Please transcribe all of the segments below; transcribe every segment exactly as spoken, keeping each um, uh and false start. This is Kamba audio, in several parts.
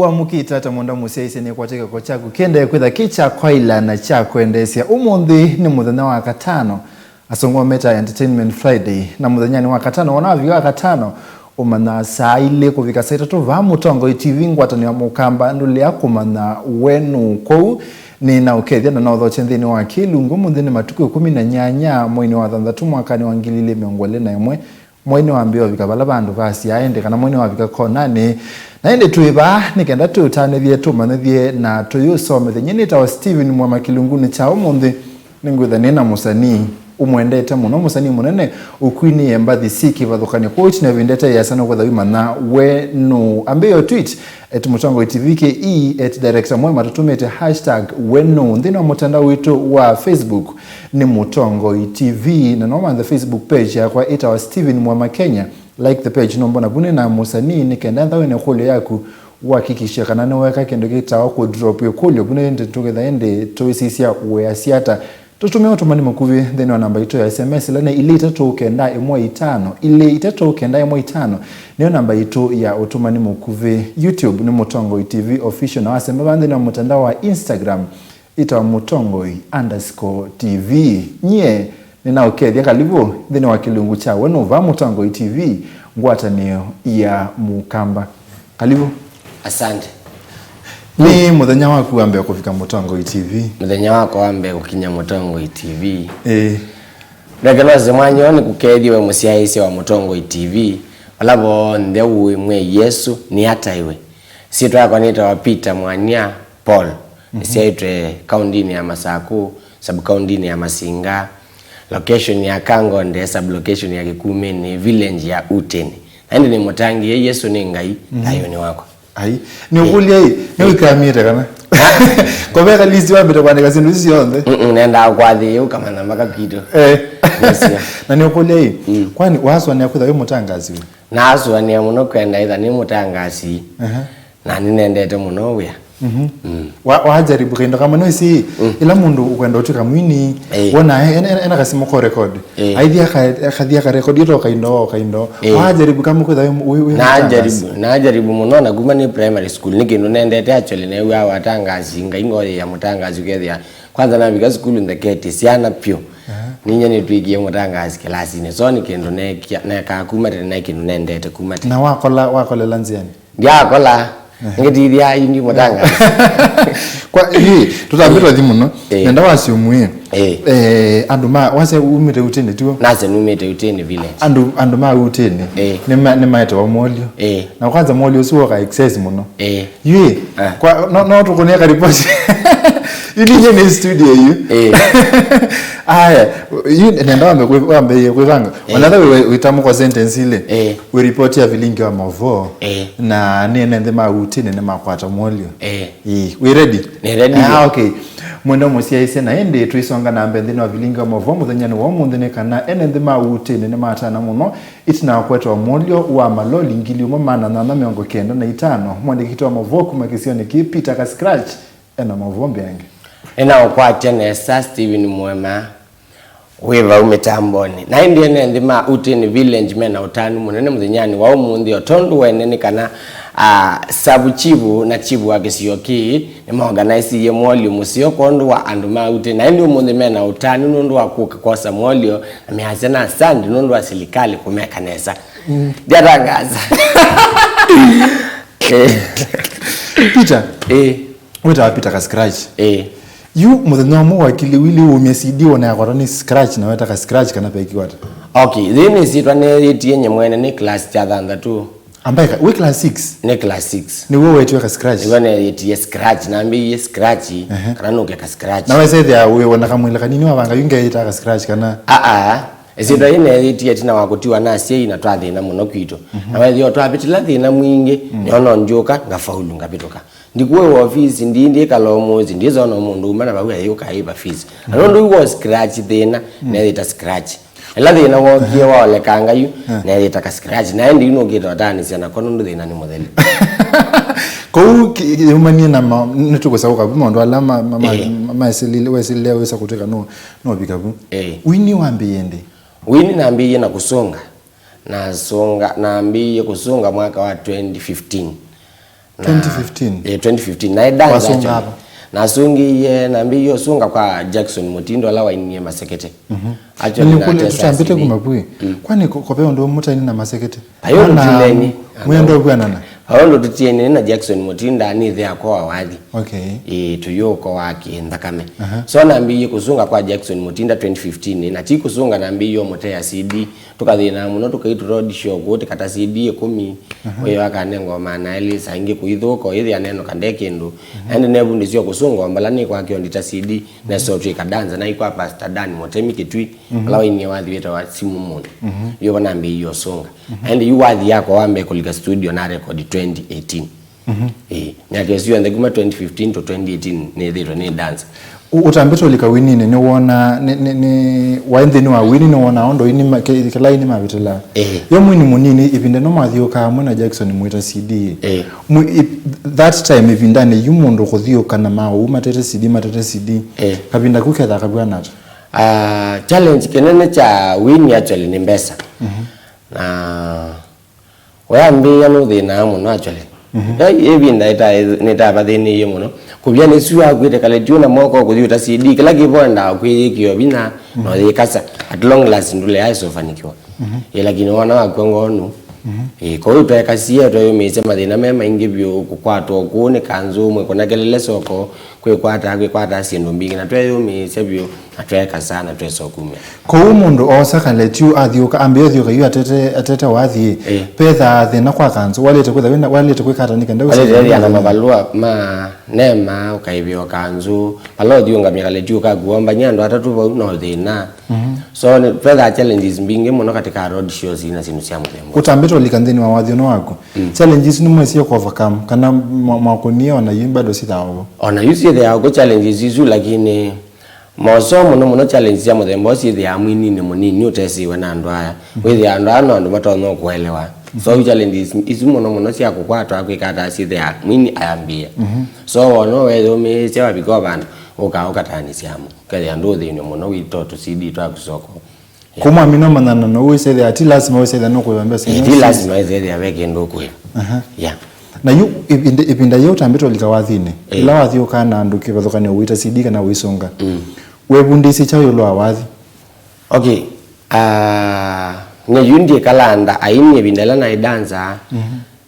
Wamũkĩte ata mũndũ mũsyaĩĩsya nĩkwate kĩko kyaku kĩendee kwĩtha kĩ kya kwaĩla na kya kwendeesya? Ũmũnthĩ nĩ mũthenya wa katano, asũngũ meta Entertainment Friday, na mũthenyanĩ wa katano, wona wavika wa katano, ũmanyaa saa ilĩ kũvika saa itatũ vaa Mũtongoi T V, ngwatanĩo ya Mũkamba, ndũlea kũmanya we nũũ. Kwoou nĩnaũkethya na nothokye nthĩnĩ wa kĩlungu. Ũmũnthĩ nĩ matukũ ĩkũmi na nyanya mweinĩ wa thanthatũ mwakanĩ wa ngili ilĩ mĩongo ĩlĩ na ĩmwe. Mweinĩ wambĩĩa ũvika vala vandũ vasyaa ĩndĩ, kana mweinĩ wavika konanĩ. Na ĩndĩ twĩ vaa nĩ kenda tũtanĩthye, tũmanyĩthye na tũyũsomethye. Nyie nĩtawa Steven Mwema kĩlungunĩ kya ũmũnthĩ. Nĩngwĩtha nĩ na mũsanii ũmwendete mũno, mũsanii mũnene ũkwinĩe mbathi syĩ kĩvathũkany'o. Kwoou ĩtina ĩvinda ĩte ĩasa nũkwĩtha wĩmanya we nũũ. Ambĩĩa tweet at Mũtongoi T V K E, at Director Mwema, tũtũmĩte hashtag we nũũ nthĩnĩ wa mũtandao witũ wa Facebook. Nĩ Mũtongoi T V, na no manthe Facebook page yakwa ĩtawa Steven Mwema Kenya. Like the page, no mbona vune na mũsanii, nĩ kenda nthawe na ĩkũlyo yaku, wahakikisha kana nĩweka kĩndũ kĩtawa kũ drop ĩkũlyo vune, ĩndĩ tũketha ĩndĩ tũisisya wĩasya ata. Tũtũmĩe ũtũmani mũkuvĩ nthĩnĩ wa namba itũ ya S M S, ĩla nĩ ilĩ itatũ kenda ĩmwe itano, ilĩ itatũ kenda ĩmwe itano, nĩyo namba itũ ya ũtũmani mũkuvĩ. YouTube nĩ Mũtongoi T V Official, na wasemba vaa nthĩnĩ wa mũtandao wa Instagram, ĩtawa Mũtongoi underscore T V. Nyie nĩnaũkethya, kalivu nthĩnĩ wa kĩlungu kya we nũũ vaa Mũtongoi T V, ngwatanĩo ya Mũkamba. Kalivu. Asante. Nĩ mũthenya waku wa mbee kũvika Mũtongoi T V? Mũthenya wakwa wa mbee kũkinya Mũtongoi T V. Ĩĩ. Ndeke nose mwanya ũũ nĩkũkethye we mũsyaĩĩsya wa Mũtongoi T V, vala vonthe ũĩ mwĩai Yesũ nĩ ata iwe. Syĩtwa yakwa nĩtawa Peter Mwania Paul. Mhm. Nĩsyaĩtwe kaũndĩnĩ ya Masakũ, sub-kaũndĩnĩ ya Masinga, location ya Kangonde, sub-location ya Kĩkumĩnĩ, village ya Uteni. Na ĩndĩ nĩmũtangĩĩe Yesũ nĩ Ngai, mhm, thayũnĩ wakwa. Ai, nĩũkũlya ĩ, nĩwĩkamĩte kana? Koveka list wambĩte kwandĩka syĩndũ isu syonthe? Mm-mm, nendaa kwathĩĩe ũkamanya maka kwitũ. Eh. Nĩsio. Na nĩũkũlya ĩ, mm, kwani wasũanĩa kwĩtha wĩ mũtangaasi we? Nasũanĩa mũno kwenda ĩtha nĩ mũtangaasi. Aha. Na nĩnendete mũno wĩa. Mhm. Mm. Wa-, wajaribu kaindo kamwe, nĩwĩsĩ, mm, ĩla mũndũ ũkwenda ũtw'ĩka mwini, eh, wona e-, ena, ena, ena kasimũ ko record. Eh. Aithi aka-, akathi akarekodi to kaindo, kaindo. Eh. Wajaribu kamwe kwĩtha wĩ, wĩ, wĩ mũtangaasi? Najaribu, najaribu mũno na kuma nĩ primary school. Nĩ kĩndũ nendete actually, new'aa watangaasi, Ngai ngoyĩ ya mũtangaasi ũkethĩa. Kwanza navika sukulu ntheketye syana pyũ. Aha. Ninyie nĩtwĩkie mũtangaasi kĩlasinĩ. So nĩ kĩndũ nekia-, nekaa kuma tene, na nĩ kĩndũ nendete kuma tene. Na wakola, wakolela nzĩanĩ? Ndyakola, eh, ngĩtithya ĩngĩ mũtangaasi. Kwa, ĩ, tũtambĩtwe thi mũno. Eh. Nenda wasyo mwĩ. Eh. Eh, andũ ma, wase umĩte Uteni tuo? Nase numĩte Uteni village. Andũ, andũ ma Uteni, eh, nĩma-, nĩmaetawa Molyo. Eh. Na kwanza Molyo ũsu woka excess mũno. Eh. Yu, eh, kwa, no, no tũkũnĩa ka report. Yu ninyie nĩ studio yu. Eh. Aya, yu nenda wambe kwĩ-, wambe kwĩvanga. Eh. Wanatha wĩ-, wĩ-, wĩtamũkwa sentence ilĩ. Eh. Wĩ report ya vilingi wa Mavo. Eh. Na nĩ ene nthĩ ma Uteni nĩmakwata Molyo. Eh. Ĩĩ, wĩ ready? Nĩ ready. Ah, okay. Mwenda mũsyaĩĩsya na ĩndĩ twĩsonga na mbee nthĩnĩ wa vilingi wa Mavo mũthenyanĩ wa ũmũnthĩ nĩ kana ene nthĩ ma Uteni nĩmatana mũno ĩtina wa kũetwa Molyo wa maloli ngili ĩmwe maana nyanya mĩongo kenda na itano. Mwandĩki witũ wa Mavo kuma kĩsionĩ kĩĩ, Peter Kaskrach, ena Mavo mbeange. Nĩnaũkwatya nesa, Steven Mwema. Wĩ vau mĩtambonĩ. Na ĩndĩ ene nthĩ ma Uteni Village mena ũtanu mũnene mũthenyanĩ wa ũmũnthĩ, o tondũ wene nĩ kana, ah, savu chivu na chivu wa kĩsio kĩĩ nĩmaorganaisie Molyo mũseo kwondũ wa andũ ma Uteni. Na ĩndĩ ũmũnthĩ mena ũtanu nũndũ wa kũka kwosa Molyo, na measya na asandi nũndũ wa silikalĩ kũmeka nesa. Mm. Ndyatangaasa. Eh. Peter. Eh. Wĩtawa Peter Kaskrach. Eh. Yu mũthenya ũmwe wakili wili wumie C D wona yakwatwa nĩ scratch na weta ka scratch kana pekiwa ata? Okay, yĩĩ nĩ syĩtwa neeyĩtie nye mwene nĩ class kya thanthatũ. Ambaye ka, wĩ class six? Nĩ class six. Nĩw'o wetiwe ka scratch? Nĩw'o neeyĩtie scratch, nambĩie scratch, ehe, kana nũke ka scratch. Na wesethĩa wĩ wona kamwĩla kanini wavanga yu ngeeyĩta ka scratch kana? Aa, ĩsyĩtwa yĩĩ neeyĩtie ĩtina wa kũtiwa na asyai na twathĩna mũno kwitũ. Mhm. Na wethĩa twavĩtĩla thĩna mwingĩ, mm, nĩona ndyũka, ngafaulu, ngavĩtũka. Ndikuĩwa ofisi, ndi, ndikala ũmũsĩ, ndisona mũndũ uma na vau ayũka aiva fees. Na nũndũ yu wa scratch thĩna, mm, neeyĩta scratch. Ĩla thĩna wokie waolekanga yu, eh, neeyĩta ka scratch. Na ĩndĩ yu nũkĩte ũtaanĩsya nako nũndũ thĩna nĩ mũthelu. Kũu ki-, yumanie na ma-, nĩtũkũsaũka vu maũndũ ala ma-, ma-, ma-, eh, ma-, masilile, wesilile wĩsa kũtwĩka nũ-, nũvika vu. Eh. Wini wambĩĩe ĩndĩ? Wini nambĩĩie na kũsũnga. Nasũnga, nambĩĩie kũsũnga mwaka wa twenty fifteen. Twenty fifteen? Eh, twenty fifteen. Naĩ danza. Wasunga actually. Ava? Nasungĩie, nambĩie ũsunga kwa Jackson Mutindo, ũla wainie Masekete. Mhm. Actually, nĩkũlya natesa tũtambĩte C D. Kuma kwĩ. Mm. Kwani ko-, kove ũndũ mũtaini na Masekete? Ayo. Ana tũtineni. Mwendo kwĩanana? Ayo ndo tũtieni na Jackson Mutinda, nĩ ĩthe akwa wa wathi. Okay. Ĩĩ, tũyũko wa kĩnthakame. Aha. So nambĩie kũsunga kwa Jackson Mutinda twenty fifteen, na ti kũsunga, nambĩie ũmũtea C D. Tũkathĩna mũno, tũkaitũ road show kũũ, tũkata C D ĩkũmi, mhm, ũyo akanengwa maana elĩ, saa ingĩ kũithũka, ĩthĩa neno kande kĩndũ. Mhm. Ende nevundĩsyo kũsunga mbala nĩ kwake ondita C D, mhm, nesotwĩka danza, na ikwa Pastor Dan Mũtemi Kĩtui, mhm, ala wainie wathi wĩtawa Simu Mũndũ. Mhm. Yu vanambĩie ũsunga. Mhm. Ende yu wathi yakwa wambe kũlika studio na record twenty eighteen. Mhm. Ĩĩ, myaka ĩsu yonthe kuma twenty fifteen to twenty eighteen nĩthĩtwe nĩ dancer. Ũ-, ũtambĩte ũlika wininĩ, nĩwona, nĩ, nĩ, nĩ, waĩ nthĩnĩ wa wini, nĩwona ondo ini ma-, kĩ-, kĩla ini mavĩtĩla? Ĩĩ. Yo mwini mũnini, ĩvinda ĩno mwathiũkaa mwe na Jackson mwĩta C D. Ĩĩ. Mwi-, i-, that time, ĩvindanĩ yu mũndũ kũthiũka na maũu matete C D, matete C D. Ĩĩ. Kavinda kau kethaa kavw'ana ata? Ah, challenge kĩnene kya wini actually nĩ mbesa. Mhm. Na Wayambĩĩa nũthĩnaa mũno actually. Mhm. Ai, ĩvinda ĩta-, nĩtavathĩnĩie mũno. Kũvya nĩsu wakuĩte kaletiũ na moko kũthi ũta C D, kĩla kĩvo endaa kwĩyĩkĩo vinya, mhm, na ũyĩkasa. At long last ndũleae sofanikiwa. Mhm. Ĩ, lakini wana wakwa ngonu. Mhm. Ĩ, kwoou twekasie, tweyũmĩĩsya mathĩna me maingĩ vyũ, kũkwatwa ũkũũ nĩ kanzũ ũmwe, kũna kelele soko, kwĩkwata, kwĩkwata syĩndũ mbingĩ, na tweyũmĩĩsya vyũ, na twekasa, na twesa ũkumya. Kwoou mũndũ oosa kaletiũ athiũka, ambĩĩa ũthiũka yu atete, atete wathi, ĩĩ, pethaa thĩna kwa kanzũ, walĩte kwĩtha wĩna, walĩte kwĩka ata nĩ kenda wĩsĩ? Walĩte ethĩa na mavalũa ma nema, ũkaĩvĩwa kanzũ, vala ũthiũngamya kaletiũ kaku, wombany'a andũ atatũ vau, no thĩna. Mhm. So, nĩ, twethaa challenges mbingĩ mũno katika road shows na syĩndũ sya mũthemba. Ũtambĩte ũlika nthĩnĩ wa wathi ũno waku? Mm. Challenges nĩ mwesie kũ overcome, kana mwa-, mwakũnie ona yu bado sithaovo? Ona yu syĩthĩawa kũ challenges isu, lakini mosoo mũno mũno challenges sya mũthemba ũũ syĩthĩawa mwininĩ mũnini ũtesiwe na andũ aya. Mm. Wĩthĩa andũ aya no andũ matonya kũelewa. Mm. So challenges isu mũno mũno sya kũkwatwa kwĩka ata syĩthĩawa mwini ayambĩĩa. Mhm. So wona weyũmĩĩsya wavika o vandũ, ũka ũkataanĩsya amwe. Ũkethĩa ndũthĩnw'e mũno wĩtwa tũ C D twaku soko. Yeah. Kũmwamina ũmanyana na wĩsethĩa ti lasima wĩsethĩa nũkũĩva mbesa. Eh, ti lasima wĩsethĩa ve kĩndũ ũkũĩva. Aha. Yeah. Na yu ĩvinda, ĩvinda yĩu ũtambĩte ũlika wathinĩ, eh, ĩla wathiũkaa na andũ kĩvathũkany'o wĩta C D kana wĩsũnga, mm, wevundĩisye kyaũ ĩũlũ wa wathi? Okay. Ah, nyie yu ndiĩkalaa nda aini ĩvinda ĩla naĩ danza. Mhm.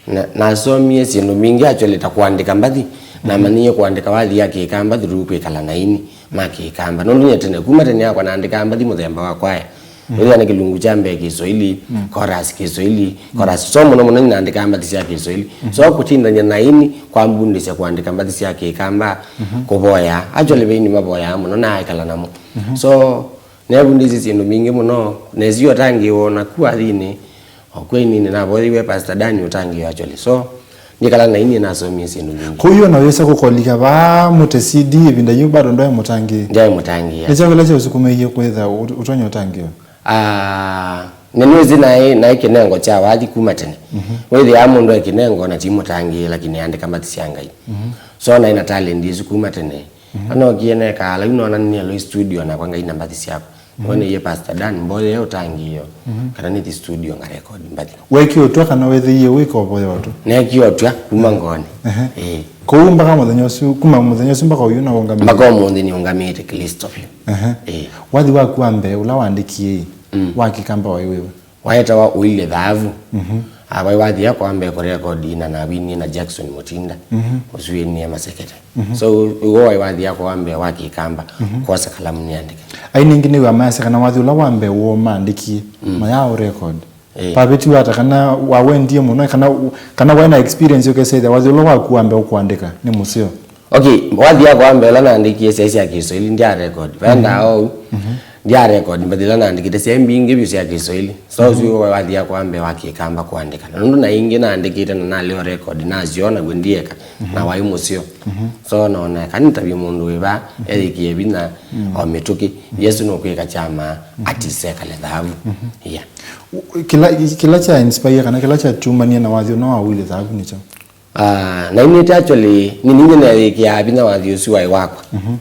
Na, nasomie syĩndũ mbingĩ actually ta kũandĩka mbathi. Mhm. Namanyie kũandĩka wathi ya Kĩkamba through kwĩkala na aini ma Kĩkamba. Nũndũ nyie tene, kuma tene yakwa naandĩkaa mbathi mũthemba wa kwaya. Mhm. Wĩthĩa nĩ kĩlungu kya mbee Kĩswahili, mm, chorus Kĩswahili, mm, chorus. So mũno mũno nĩnaandĩkaa mbathi sya Kĩswahili. Mhm. So kũtindany'a na aini kwambundĩsya kũandĩka mbathi sya Kĩkamba, mhm, kũvoya. Actually, ve aini mavoyaa mũno, naekala namo. Mhm. So, neevundĩsye syĩndũ mbingĩ mũno, nesie ũtangĩĩwa naku wathinĩ, o kwĩ nini navoyeiwe Pastor Dan ũtangĩĩo actually. So, ndikalaa na inyie nasomie syĩndũ mbingĩ. Kũu yu ona wĩsa kũkolika vaa mũte C D ĩvinda yu bado ndwaĩ mũtangĩĩe? Ndyaĩ mũtangĩĩe. Nĩ kyaũ kĩla kyaũsukumĩie kwĩtha ũt-, ũtonya ũtangĩĩo? Ah, na nĩwĩsĩ naĩ, naĩ kĩnengo kya wathi kuma tene. Mhm. Wĩthĩaa mũndũ e kĩnengo na ti mũtangĩĩe, lakini andĩka mbathi sya Ngai. Mhm. So naĩ na talent isu kuma tene. Mhm. Anokie nekaa lau nona nĩnĩelwe studio nakwa Ngai na mbathi syakwa. Mhm. Nĩwoneiye Pastor Dan mboye ũtangĩĩo, mhm, kana nĩthi studio ngarekodi mbathi. Wekie ũtw'a kana weethĩie wĩka ũvoya ũtũ? Neekie ũtw'a kuma ngoonĩ. Ehe. Ĩĩ. Kũu mpaka mũthenya ũsu, kuma mũthenya ũsu mpaka ũyu na ũngamĩte? Mpaka ũmũnthĩ nĩũngamĩte Kristo vyũ. Ehe. Ĩĩ. Wathi waku wa mbee ũla waandĩkie, mm, wa Kĩkamba waĩ wĩva? Waetawa Ũilye Thaavu. Mhm. Ah, waĩ wathi yakwa wa mbee kũrekodi na nawinie na Jackson Mutinda, mhm, ũsu wĩnie Masekete. Mhm. So, ũw'o waĩ wathi yakwa wa mbee wa Kĩkamba, mhm, kwosa kalamu nĩandĩke. Aini aingĩ nĩw'a mayasya kana wathi ũla wa mbee woo maandĩkie, mm, mayaa ũrekodi. Eh. Vavĩtiwe ata kana wawendie mũno, kana, kana waĩ na experience ũkesethĩa wathi ũla waku wa mbee ũkũandĩka nĩ mũseo? Okay, wathi yakwa wa mbee ũla naandĩkie syaĩ sya Kĩswahili, ndya record. Vendaa, mhm, ou, mhm, ndya record, mbathi ila naandĩkĩte syaĩ mbingĩ vyũ sya Kĩswahili. So, mhm, ũsu wathi yakwa wa mbee wa Kĩkamba kũandĩka. Na nũndũ na ingĩ naandĩkĩte na nalea record, nasyo naw'o ndieka, mhm, na waĩ mũseo. Mhm. So, nona, kanĩtavye mũndũ wĩ vaa, mhm, eyĩkĩe vinya, mhm, o mĩtũkĩ. Mhm. Yesũ nũkwĩka kyama, mhm, atisekale thaavu. Mhm. Yeah. Kĩla, kĩla kya inspire kana kĩla kyatumanie na wathi ũno wa Ũilye Thaavu nĩ kyaũ? Ah, na inĩte actually, nĩ ninyie neeyĩkĩaa vinya wathi ũsu waĩ wakwa. Mhm.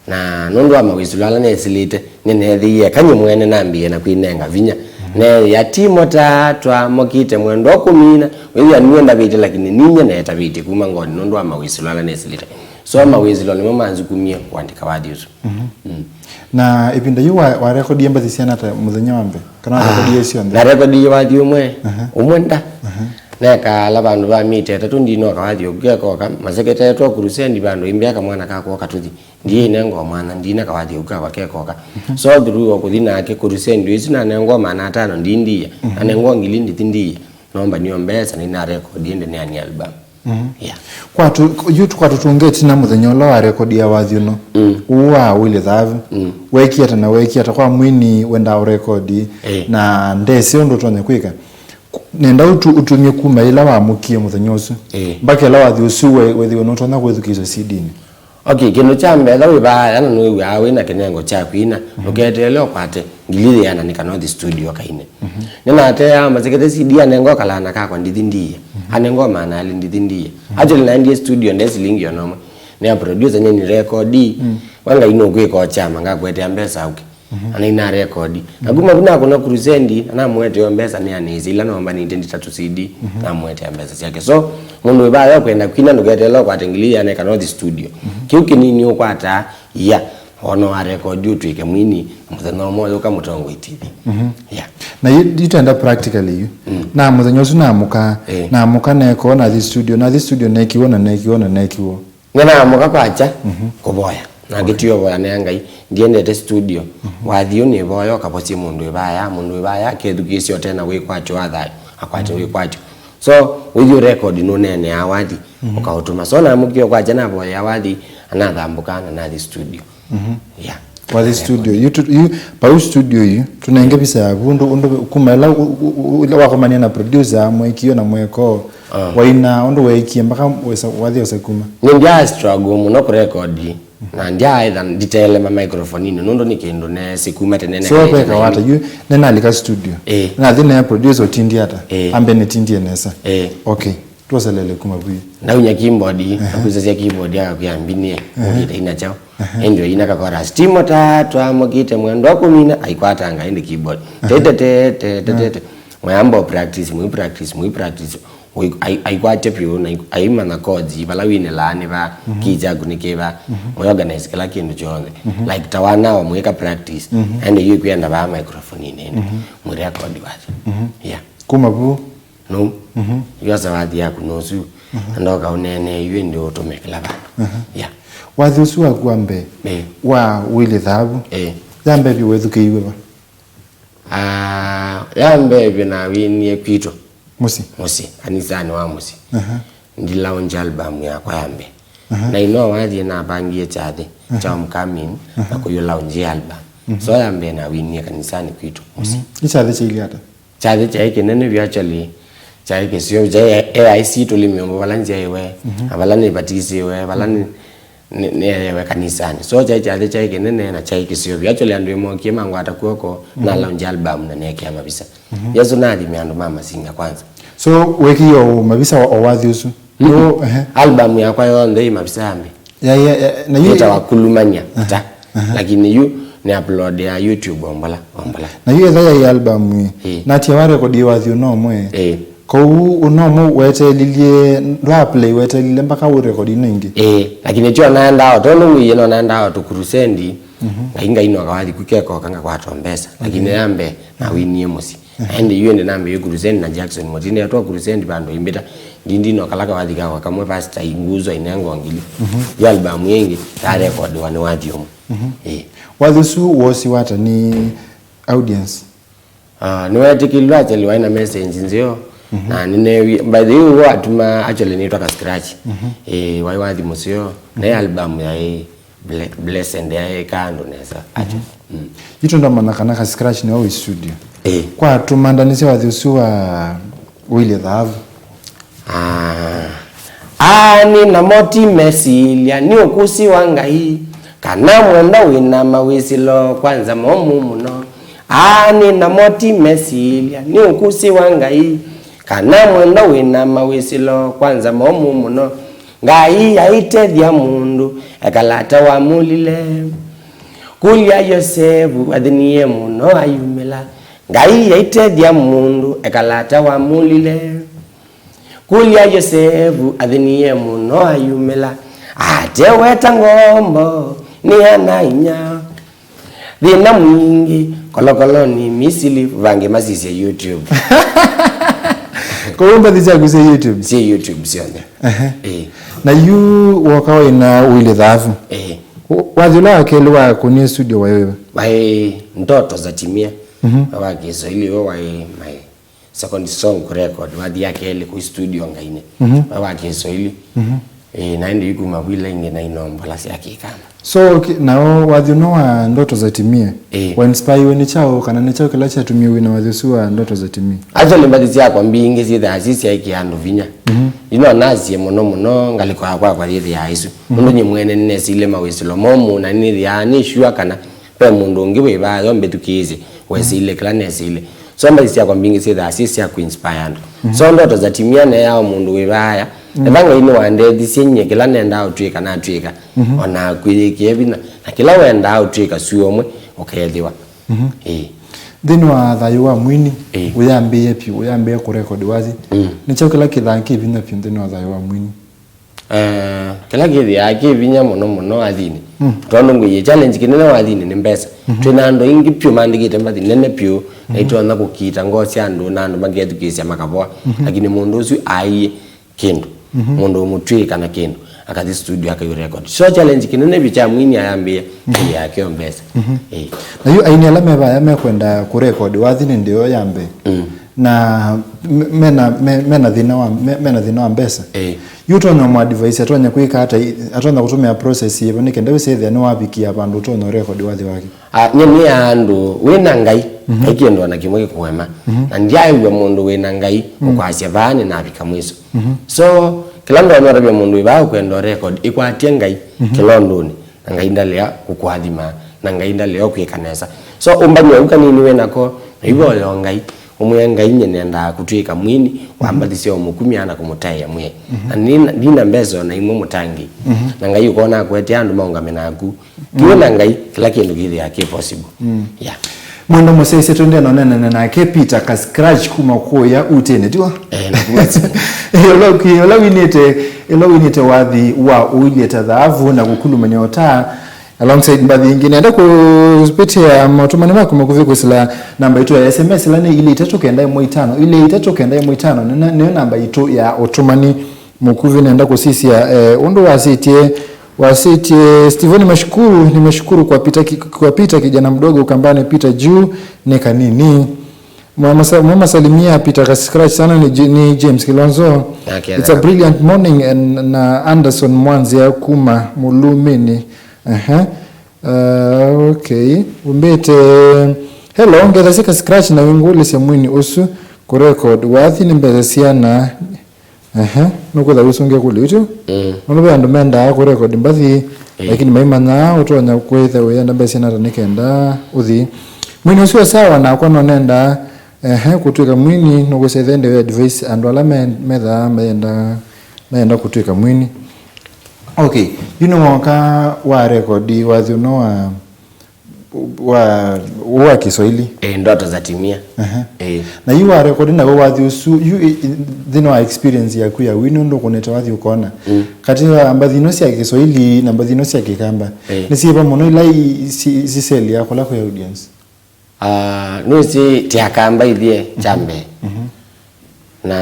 Na nũndũ wa mawĩsĩlo ala nesilĩte, nĩneethĩie eka nyie mwene nambĩĩe na kwĩnenga vinya. Mhm. Neya timo ta twa mokite mwendo kũmina. Wĩthĩa nue ndavĩte, lakini ninyie neetavĩtye kuma ngoni nũndũ wa mawĩsĩlo ala nesĩlĩte. So mawĩsĩlo nĩmo manzukumie kũandĩka wathi ũsu. Mm. Na ĩvinda yĩu wa, warekodie mbathi siana ta mũthenya wa mbee? Kana warekodie syonthe? Narekodie wathi ũmwe, ũmwe nda. Nekaa ala vandũ va mita ĩtatũ ndinoka wathi ũkĩkekoka, maseketetwa kurusendi vandũ imbĩa kamwana kakwa katuthi. Ndiĩnengwa mwana, ndina kawathi ũkava kekoka. So through o kũthi nake kurusendi ĩsu nanengwa maana atano ndindiia. Nanengwa ngili ndithi ndiia. Nomba nio mbesa ninarekodi ĩndĩ neani album. Yeah. Kwatu, yu kwatũtũnga ĩtina mũthenya ũla warekodia wathi ũno. Ũũ wa Willy Thavu. Wekie ata na wekie ata kwa mwini wenda ũrekodi? Na ndesĩ ũndũ ũtonya kwĩka. Nenda ũtu, ũtumie kuma ĩla wamũkie mũthenya ũsu. Mpaka ĩla wathi ũsu we, wethiwe nũtonya kwĩthukĩĩsya C D-nĩ. Okay, kĩndũ kya mbee, ethĩwa wĩ vaaya na nũĩw'aa wĩ na kĩnengo kya kwina, ndũketeele ũkwate ngili yĩana nĩ kana ũthi studio kaine. Nĩnateaa masekete C D anenga ũkalana kakwa ndithi ndiie. Anenga maana alĩ ndithi ndiie. Actually, naendie studio nde silingi ona ũmwe. Nĩa producer nye ni record. We Ngai nũkwĩka ũkyama ngakũetea mbesa ũke. Na nĩnarekodi. Na kuma vu nakũna crusade, na namũeteo mbesa nĩanĩsye ila nombanĩte ndita tũ C D, namũetea mbesa syake. So, mũndũ wĩ vaya ũkwenda kwina ndũketeele ũkwate ngili yĩana kana ũthi studio. Kĩu kĩnini ũkwataa, ya, ona warekodi ũtw'ĩke mwini, mũthenya ũmwe ũyũka Mũtongoi T V. Ya. Na yu, yu twenda practically yu. Na mũthenya ũsu namũka, namũka nekoo nathi studio, nathi studio nekiwo na nekiwo na nekiwo. Nĩnaamũka kwakya kũvoya, na ngĩtia ũvoya nĩa Ngai, ndiendete studio. Wathi ũũ nĩ voya ũkavosye mũndũ wĩ vaya, mũndũ wĩ vaya akethukĩĩsya ũte na wĩkwatyo wa thayũ, akwate wĩkwatyo. So, wĩthi ũrekodi nũneeneaa wathi, ũkaũtũma. So, naamũkie kwakya navoya wathi, na nathambũka na nathi studio. Yeah. Wathi studio yu, tu- yu, pau studio yu, tũnenge visa yaku, ũndũ, ũndũ kuma ĩla u- u- u- ĩla wakomania na producer, mwekio na mwekoo, waina, ũndũ weekie mpaka wesa- wathi wesa kuma. Nĩndya struggle mũno kũrekodi, na ndyaetha nditeele ma microphone-inĩ, nũndũ nĩ kĩndũ neesĩ kuma tene. So nekaĩte veka naĩmĩ- wata yu, nĩnalika studio. Eh. Nathi nea producer ũtindie ata? Eh. Ambe nĩtindie nesa. Eh. Okay. Twoselele kuma vu. Naunya keyboard, akusasya keyboard akakwĩa mbinie, ũkĩte ina chao. Ĩndĩ ina ka chorus. Timo ta twamũkĩte mwendo kũmina, aikwatanga ĩndĩ keyboard. Tete tete tete tete. Mwayamba practice, mwi practice, mwi practice. Ui- ai- Aikwatya vyũ na ai- aimanya chords, vala winĩlaa nĩ va, key kyaku nĩ kĩva. Mwi organize kĩla kĩndũ kyonthe. Like ta wana wa mwĩka practice. Ĩndĩ yu kwenda va microphone ĩndĩ. Mwi record wathi. Yeah. Kuma vu. No. Yosa wathi yaku nosu. Ndoka ũneenee yu ĩndĩ ũtũme kĩla vandũ. Yeah. Wathi ũsu waku wa mbee, eh, wa Willy Thavu, eh, ya mbee vyũ wethukĩiwe va? Ah, ya mbee vyũ nawinie kwitũ. Mũsyĩ? Mũsyĩ, kanisanĩ wa mũsyĩ. Ndi launch album yakwa ya mbee. Na ino wathi napangie kyathĩ kya homecoming na kũyu launch album. So ya mbee nawinie kanisanĩ kwitũ mũsyĩ. Nĩ kyathĩ kyailye ata? Kyathĩ kyaĩ kĩnene vyũ, actually, kyaĩ kĩseo, kyaĩ A I C tũlĩ myũmbũ vala nzyaĩwe, na vala nĩvatisĩwe, vala nĩ- nĩ- nĩeewe kanisanĩ. So kyaĩ kyathĩ kyaĩ kĩnene na kyaĩ kĩseo vyũ. Actually, andũ ĩmokie mangwata kw'oko, na launch album na nekĩa mavisa. Yesu naathime andũ ma Masinga kwanza. So wĩkĩie o mavisa o wathi ũsu? Nũ- ehe. Album yakwa yonthe ĩ mavisa ya mbee. Ya, ya, ya, na yu- Yĩtawa Kulumania ta. Lakini yu nĩ upload ya YouTube ombola ombola. Na yu etha yaĩ album ĩ. Ĩ. Natia wa record wathi ũno ũmwe. Ĩ. Kwoou ũno ũmwe weteelilye, ndwa play weteelilye mpaka ũ record ino ingĩ. Ĩ. Lakini tyo naendaa o tondũ wĩie no naendaa o tũkurusendi. Ngai ngai no kawathi kukekoka ngakwata mbesa. Lakini ya mbee na winie mũsyĩ. Ĩndĩ yu ĩndĩ nambĩĩe crusade na Jackson Mutindi, atwa crusade vandũ imbĩta, ndindi no kala kawathi kakwa kamwe, pastor inguzwa inengo ngili. Yo album ĩngĩ yarekodiwa nĩ wathi ũmwe. Ĩĩ. Wathi ũsu wosiwa ata nĩ audience? Ah, nĩwetĩkĩlilwe actually, waĩ na message nzeo. Na nĩneewie, by the way, ũũ atuma actually nĩtwa ka scratch. Ĩĩ, waĩ wathi mũseo. Naĩ album yaĩ Ble- blessed, yaĩ ĩka andũ nesa. Acha. Mm. Yu tũndamanya kana ka scratch nĩwe wĩ studio. Eh. Kwa tũmandanĩsya wathi ũsu wa Willy Thavu. Ah. Ani namo ti mesilya nĩ ũkũsĩ wa Ngai, kana mwenda wĩna mawĩsĩlo kwanza momũ mũno. Ani namo ti mesilya nĩ ũkũsĩ wa Ngai, kana mwenda wĩna mawĩsĩlo kwanza momũ mũno. Ngai aitethya mũndũ ekala ta wamũlile. Kũlya Yosevu athinie mũno ayumĩla. Ngai aitethya mũndũ ekalata wamũlile. Kũlya Yosevu athinie mũno ayumĩla, ateweta ngombo nĩ ana inya. Thĩna mwingĩ kolokoloni Misili, vangĩ masisye YouTube. Kũu mbathi syaku syĩ YouTube? Syĩ YouTube syonthe. Ehe. Ĩĩ. Na yu woka waina ũilĩ thaavu. Ĩĩ. Wa-, wathi ũla wa kelĩ wa kũnie studio waĩ wĩva? Waĩ Ndoto za Timia. Mhm. Wa Kiswahili we waĩ my second song kũ record, wathi ya kelĩ kũ studio Ngainĩ. Mhm. Wa, wa Kiswahili. Mhm. Eh, na ĩndĩ ikuma vila ingĩ na inombola sya Kĩkamba. So, ki-, nao wathi ũno wa Ndoto za Timia, eh, wa inspire nĩ kyaũ, kana nĩ kyaũ kĩla kyatumie wĩna wathi ũsu wa Ndoto za Timia? Actually, mbathi syakwa mbingĩ syĩthaa si syaĩkĩa andũ vinya. Mhm. Ino nasie mũno mũno ngalĩko ya kwakwa yĩthĩaa ĩsu. Mhm. Nũndũ nyie mwene nĩnesile mawĩsĩlo momũ na nĩthĩaa nĩ sure kana ve mũndũ ũngĩ wĩ vaa yo mbĩthukĩĩsye wesĩile kĩla nesĩile. So mbathi syakwa mbingĩ syĩthaa syĩ sya kũinspire andũ. Mhm. So Ndoto za Timia neeawa mũndũ wĩ vaaya. Mhm. Ethĩwa Ngai nĩwandethisye nyie kĩla nendaa ũtw'ĩka natw'ĩka. Mhm. O naku ĩyĩkĩe vinya. Na kĩla wendaa ũtw'ĩka sua ũmwe ũkeethĩwa. Mhm. Ĩĩ. Nthĩnĩ wa thayũ wa mwini, ĩĩ, ũyambĩĩe vyũ, ũyambĩĩe kũrekodi wathi. Mm. Nĩ kyaũ kĩla kĩthaa kĩ vinya vyũ nthĩnĩ wa thayũ wa mwini? Eh, kĩla kĩthĩaa kĩ vinya mũno mũno wathinĩ. Mm. Tondũ ngwĩie challenge kĩnene wathinĩ nĩ mbesa. Mhm. Twĩ na andũ aingĩ vyũ maandĩkĩte mbathi nene vyũ, na, mhm, itonya kũkita ngoo sya andũ na andũ makethukĩĩsya makavoa. Mhm. Lakini mũndũ ũsu aiĩ kĩndũ, mhm, mũndũ ũmũtw'ĩĩka na kĩndũ, akathi studio akaiũ record. So challenge kĩnene vyũ kya mwini ayambĩĩa, mhm, kĩthĩaa kĩo mbesa. Mhm. Ĩĩ. Na yu aini ala me vaya mekwenda kũrekodi wathi nĩ ndĩo ya mbee. Mm. Na me-, mena, me-, mena thĩna wa, me-, mena thĩna wa mbesa. Ĩĩ. Yu ũtonya ũmũ advise, atonya kwĩka ata, atonya kũtũmĩa process yĩva nĩ kenda wĩsethĩa nĩwavikia vandũ ũtonya ũrekodi wathi wake? Ah, nye nĩ andũ wĩ na Ngai, mhm, Ngai kĩndũ ona kĩmwe gĩkũema. Mhm. Na ndyaĩw'a mũndũ wĩ na Ngai, mm, ũkwasya vaa nĩnavika mwiso. Mhm. So, kĩla ndonya ũtavya mũndũ wĩ vaa ũkwenda record, ĩkwatye Ngai, mhm, kĩlondũnĩ. Na Ngai ndalea kũkũathima, na Ngai ndalea kwĩka nesa. So, ũmbany'a ũu kanini wĩ nako, na ivoya o Ngai, ũmwĩe, "Ngai, nyie nendaa kũtw'ĩka mwini wa, mhm, mbathi sya ũmũkumya na kũmũtaĩa mwĩe. Mhm. Na ndina, ndina mbesa o na imwe mũtangĩĩi." Mhm. Na Ngai ũkona akũetea andũ maũngame naku. Ti wĩ na Ngai, kĩla kĩndũ kĩthĩaa kĩ possible. Mm. Yeah. Mwendo mũsyaĩĩsya twendee na ũneenane nake Peter Kaskrach kuma kũya Uteni, tiwa? Eh, na kuma Uteni. Ũla ũki-, ũla winĩte, ũla winĩte wathi wa ũilye ta thaavu na kũkulumany'a ũtaa alongside mbathi ingĩ. Nenda kũpitia maũtũmani maku makuvĩ kwĩsĩla namba itũ ya S M S, ĩla nĩ ilĩ itatũ kenda ĩmwe itano, ilĩ itatũ kenda ĩmwe itano, nĩ na-, nĩyo namba itũ ya ũtũmani mũkuvĩ. Nenda kũsisya, eh, ũndũ wasĩtye, wasĩtye, Steven, nimeshukuru, nimeshukuru kwa Peter ki-, kwa Peter, kijana mdogo, Ukambani Peter juu ni kanini. Mama sa-, mama salimia Peter Kaskrach sana, ni J-, ni James Kilonzo. Okay. It's a brilliant morning, and na Anderson Mwanzia kuma Mulumini. Aha. Uh, okay. Umbĩte, "Hello, ngethasya Kaskrach na wĩngũlĩsya mwini ũsu kũrecord wathi nĩ mbesa siana." Ehe, nũkwĩtha wĩsũngĩa kũlyo itũ. Mm. Nũndũ ve andũ mendaa kũrekodi mbathi, eh, lakini maimanyaa ũtonya kwĩtha wĩenda mbesa nata nĩ kenda ũthi. Mwini ũsu e sawa, nakwa no nendaa, ehe, kũtw'ĩka mwini, nũkwĩsethĩa ndeo advice andũ ala me-, methaa mayenda, mayenda kũtw'ĩka mwini. Okay, yu nĩwoka wa rekodi wathi ũno wa wa, wa Kiswahili. Eh, Ndoto za Timia. Aha. Eh. Na yu wa rekodi nawe wathi ũsu, yu, i-, i-, nthĩnĩ wa experience yaku ya wini ũndũ ũkũnĩte wathi ũkona. Mm. Katĩ wa mbathi ino sya Kiswahili na mbathi ino sya Kĩkamba, eh, nĩ syĩva mũno ila i-, si-, siseli ya kũla kwĩ audience? Ah, nĩsĩ ti Akamba ithyĩ kya mbee. Mhm. Na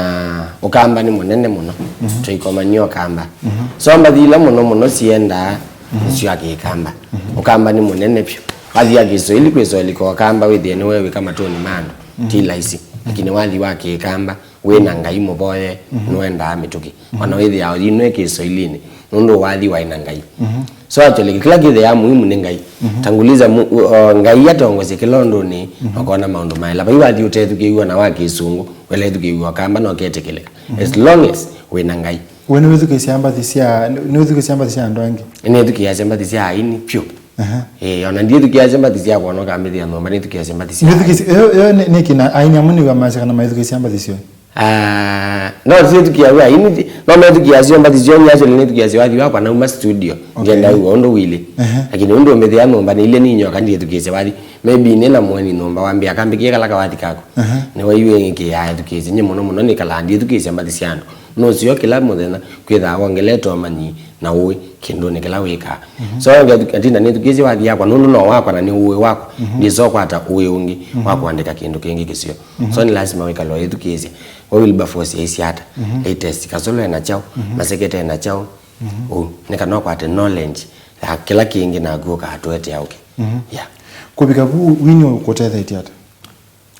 Ũkamba nĩ mũnene mũno. Mhm. Tũikomany'a Ũkamba. Mhm. So mbathi ila mũno mũno siendaa, mhm, nĩ sya Kĩkamba. Mhm. Ũkamba nĩ mũnene vyũ. Wathi ya Kiswahili kwĩsolika Ũkamba wĩthĩe nĩwewĩka matũnĩ ma andũ. Mhm. Ti laisi. Lakini wathi wa Kĩkamba, wĩ na Ngai mũvoye, mhm, nĩwendaa mĩtũkĩ. Mhm. Ona wĩthĩawa yinwe Kiswahili-inĩ, nũndũ wathi waĩ na Ngai. Mhm. So actually, kĩla kĩthĩaa muhimu nĩ Ngai. Mhm. Tanguliza mu-, u-, o, Ngai atongosye kĩlondũnĩ, mhm, ũkona maũndũ maela. Vai wathi ũtethukĩĩw'a na wa kĩsũngũ, wela ethukĩĩw'a Ũkamba na ũketĩkĩlĩka. Mhm. As long as wĩ na Ngai. We nĩwĩthukĩĩsya mbathi sya, nĩwĩthukĩĩsya mbathi sya andũ angĩ? Nĩthukĩĩasya mbathi sya aini vyũ. Aha. Eh, ona ndithukĩĩasya mbathi sya kwonoka mbĩthĩa nyũmba, nĩthukĩĩasya mbathi sya aini. Nĩthukĩĩsya, ĩyo, ĩyo nĩ, nĩ kĩna aini amwe nĩw'a masya kana maithukĩĩsya mbathi syoo? Ah, No syĩthukĩa wĩa, ini no methukĩa syo mbathi syo, actually nĩthukĩasya wathi wakwa nauma studio. Okay. Ngenda wĩw'a ũndũ wĩlĩ. Ehe. Lakini ũndũ mbĩthĩa nyũmba nĩ ilye ninyoka ndiĩthukĩĩsya wathi. Maybe nĩ na mũeni nyũmba wambĩa akambĩkĩe kala kawathi kaku. Ehe. Nĩwaiw'e ngĩkĩaa ethukĩĩsya. Nyie mũno mũno nĩkalaa ndiĩthukĩĩsya mbathi sya andũ. Nũseo kĩla mũthenya kwĩthaa wongelete ũmanyi na ũĩ kĩndũnĩ kĩla wĩkaa. Mhm. So nge-, ngatinda nĩthukĩĩsye wathi yakwa nũndũ no wakwa na nĩ ũĩ wakwa. Mhm. Ndĩsa ũkwata ũĩ ũngĩ wa kũandĩka kĩndũ kĩngĩ kĩseo. Mhm. So nĩ lasima wĩkale ũyĩthukĩĩsya. We Wilberforce yaisye ata? Mhm. Latest kasolo ena kyaũ? Mhm. Masekete ena kyaũ? Mhm. Ũu nĩ kana ũkwate knowledge ya kĩla kĩngĩ naku ũkatũetea ũkĩ. Mhm. Yeah. Kũvika vu wini ũkũtethetie ata?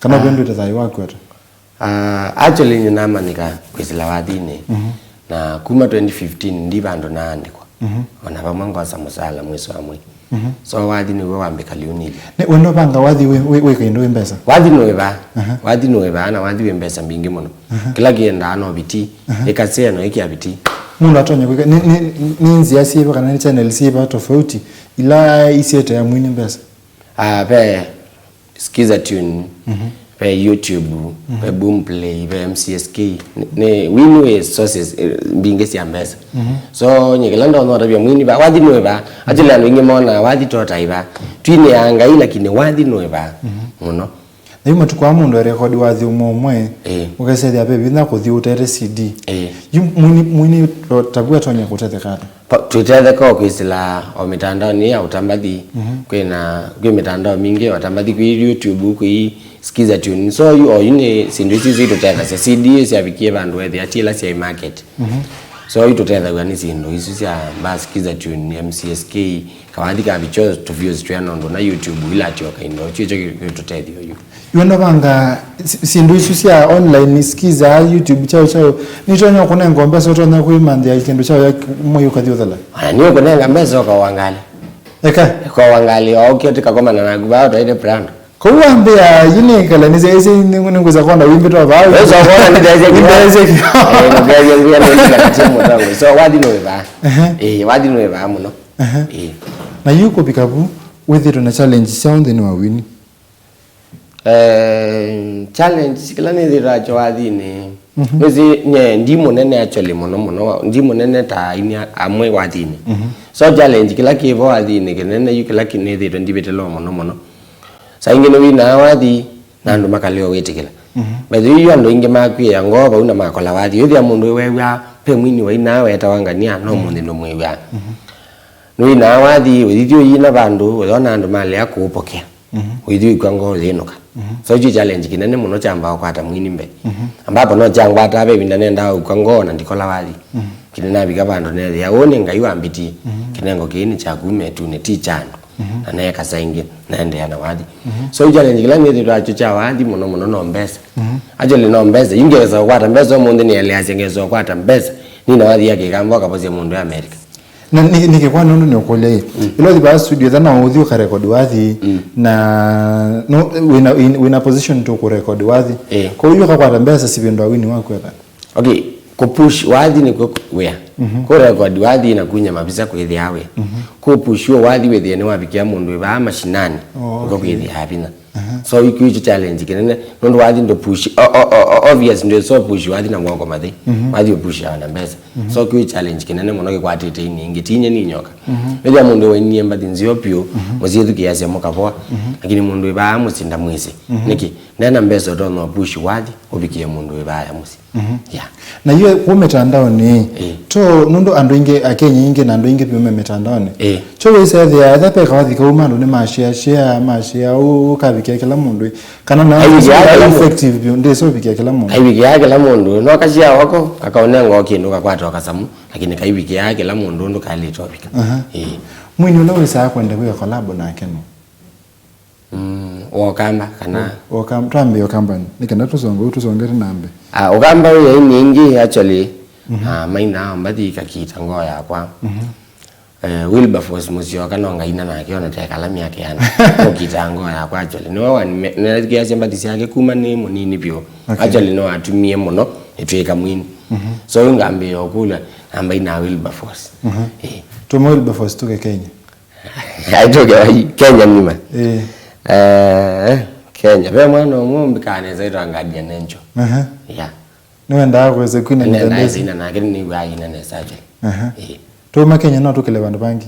Kana ah, ũvĩndũĩte thayũ waku ata? Ah, actually nĩnamanyĩka kwĩsĩla wathinĩ. Mhm. Na kuma twenty fifteen ndi vandũ naandĩkwa. Mhm. Ona vamwe ngosa mũsala mwĩso wa mwei. Mhm. So wathi nĩw'o wambĩka liunilya. Nĩ wendo vanga wathi wĩ, wĩ, wĩ kaindo wĩ mbesa? Wathi nũĩ vaa. Aha. Wathi nũĩ vaa na wathi wĩ mbesa mbingĩ mũno. Aha. Kĩla kĩendaa no vitii. Aha. Ĩkasea no ĩkĩa vitii. Mũndũ atonya kwĩka, nĩ, nĩ, nĩ nzĩa syĩva kana nĩ channel syĩva tofauti ila isyĩte ya mwini mbesa? Ah, ve Skiza Tune, mhm, ve YouTube, mhm, ve Boomplay, ve M C S K. Nĩ, nĩ win-win sources, eh, mbingĩ sya mbesa. Mhm. So, nyie kĩla ndonya ũtavya mwini va, wathi nũĩ va. Actually, andũ aingĩ monaa wathi tota iva. Twinĩaa Ngai, lakini wathi nũĩ va. Mhm. Mũno. Na yu matukũ aa mũndũ erekodi wathi ũmwe ũmwe, eh, ũkesethĩa ve vinya kũthi ũtete C D. Eh. Yu mwini, mwini tavu atonya kũtetheka ata? Pa-, twĩtetheka o kwĩsĩla o mĩtandaonĩ ya ũtambathi. Mhm. Kwĩna, kwĩ mĩtandao mingĩ ya ũtambathi, kwĩ YouTube, kwĩ Skiza Tune. So, yu, o yu nĩ syĩndũ isu syĩtũtethasya. C D syavikie vandũ wethĩa ti ila syaĩ market. Mhm. So, yu tũtethaw'a nĩ syĩndũ isu sya mbaa Skiza Tune, M C S K, kawathi ka vicho tũvyũsi twĩana ũndũ na YouTube ila atyoka indo. Kyu kyo kĩtũtethyo yu. Yu ndo vanga si-, syĩndũ isu sya online, Skiza, YouTube, chao chao, nitonya kũnenga mbesa, ũtonya kwĩmanthĩa kĩndũ chao ya mwei ũkathi ũthela? Ona nĩ ũkũnenga mbesa ũkawangali. Eka. Ũkawangali, o ũkĩte kakomana naku, vaa ũtaĩte brand. Kũu wambĩa, yu nĩ kala nĩ sya isi nĩ ngwĩza konda wimbi twa vaa. Wĩza konda nĩ sya isi. Nĩ sya isi. Eh, nĩ sya isi, nĩ sya isi, mũtango. So, wathi nũĩ vaa. Ehe. Eh, wathi nũĩ vaa mũno. Ehe. Eh. Na yu kũvika vu, wĩthĩtwe na challenge syaũ nthĩnĩ wa wini? Eh, challenge kĩla nĩthĩtwe nakyo wathinĩ. Mhm. Wĩsĩ, nye, ndi mũnene actually mũno mũno, ndi mũnene ta aini a-, amwe wathinĩ. Mhm. So challenge kĩla kĩvo wathinĩ kĩnene yu kĩla kĩ-, nĩthĩtwe ndivĩte low mũno mũno. Saa ingĩ nĩwinaa wathi, na andũ makalea wĩtĩkĩla. Mhm. By the way, yu andũ aingĩ makw'ĩĩa ngoo vau na makola wathi. Wĩthĩa mũndũ wew'aa, ve mwini wainaa wetawa Ngania, no mũnthĩ ndũmwĩw'aa. Mhm. Nĩwinaa wathi, ũyĩthi ũyina vandũ, ũyona andũ malea kũũpokea. Mhm. Ũyĩthi ũikw'a ngoo ũyĩnũka. Mhm. So, kyu challenge kĩnene mũno kyambaa ũkwata mwini mbee. Mhm. Ambapo no kyangwata ve ĩvinda nendaa ũikw'a ngoo na ndikola wathi. Mhm. Kĩnĩ navika vandũ neethĩa, ũũ nĩ Ngai wambitie. Mhm. Kĩnengo kĩĩ nĩ kya kuma ĩtunĩ, ti kya andũ. Mhm. Na neeka saa ingĩ, naendeea na wathi. Mhm. So, challenge kĩla nĩthĩtwe nakyo kya wathi mũno mũno no mbesa. Mhm. Actually, no mbesa. Yu ngesa ũkwata mbesa ũmũnthĩ nĩeleasya ngesa ũkwata mbesa. Nina wathi ya kĩkamba ũkavosya mũndũ ya America. Na nĩ, nĩkĩ kwa nũndũ nĩũkũlya ĩ? Mm. Ĩla ũthi vaa studio, ethĩwa no ũthi ũkarekodi wathi, mm, na no, wĩna, wĩna position to kũrekodi wathi. Eh. Kwa hiyo ũkakwata mbesa sivĩndwa wini waku eka. Okay, kũpush wathi nĩkw'o wĩa. Mhm. Kũrekodi wathi na kunya mavisa kwĩthĩa wĩa. Mhm. Kũpush w'o wathi wĩthĩe nĩwavikĩa mũndũ wĩ vaa mashinani. Oh, nĩkw'o okay. Kwĩthĩa vinya. Aha. So, yu kĩu kyo challenge kĩnene, nũndũ wathi ndũ push, o-, o-, o-, o-, obvious ndwĩsa push wathi na moko mathĩ. Mhm. Wathi ũpush na mbesa. Mhm. So, kĩu challenge kĩnene mũno kĩkwatĩte ini ingĩ, tinye ni nyoka. Mhm. Wĩthĩa mũndũ wainie mbathi nzeo piũ, mhm, mũsyĩthukĩĩasya mũkavoa, mhm, lakini mũndũ wĩ vaa mũsyĩ ndamwĩsĩ. Mhm. Nĩkĩ? Ndena mbesa ũtonya push wathi, ũvikĩe mũndũ wĩ vaa ya mũsyĩ. Mhm. Yeah. Na yu kũ mĩtandaonĩ, ĩĩ, to nũndũ andũ aingĩ, Akenya aingĩ na andũ aingĩ vyũ me mĩtandaonĩ. Ĩĩ. Kyo wĩsethĩa, etha peka wathi kauma andũ nĩ mashare, share, mashare, ũ-, ũkavikĩa kĩla mũndũ. Kana na aivikĩa kĩla mũndũ. Effective vyũ, ndĩsũvikĩa kĩla mũndũ. Aivikĩa kĩla mũndũ, no kashare wako, akaũnenga o kĩndũ kakwata o kasamũ, lakini kaivikĩa kĩla mũndũ ũndũ kalĩte ovika. Aha. Ĩĩ. Mwini ũla wĩsaa kwenda kwĩka collab nake nũ? Mm, wa Ũkamba, kana? Wa Ũkamba, twambĩe Ũkamba nĩ kenda tũsonge, ũu tũsongete na mbee. Ah, Ũkamba wĩ aini aingĩ, actually, mhm, ah, mainaa mbathi ikakita ngoo yakwa. Mhm. Eh, Wilberforce Mũsyoka no ngaina nake, ona tekala myaka ĩana. Ũkitaa ngoo yakwa, actually. Nĩwe wani-, nethikĩasya mbathi syake kuma nĩ mũnini vyũ. Okay. Actually, no atumie mũno, nĩtwĩka mwini. Mhm. So, yu ngambĩĩa ũkũlya, namba ina Wilberforce. Mhm. Eh. Tuma Wilberforce tuke Kenya. Aitũke vai Kenya nima. Eh. Eh, Kenya. Ve mwana ũmwe ũmbikaa nesa aitwa Guardian Angel. Aha. Yeah. Nĩwendaa kwĩsa kwina nenda nesa. Ina nake nĩw'aa ina nesa actually. Aha. Eh. Tuma Kenya no tũkĩle vandũ vangĩ.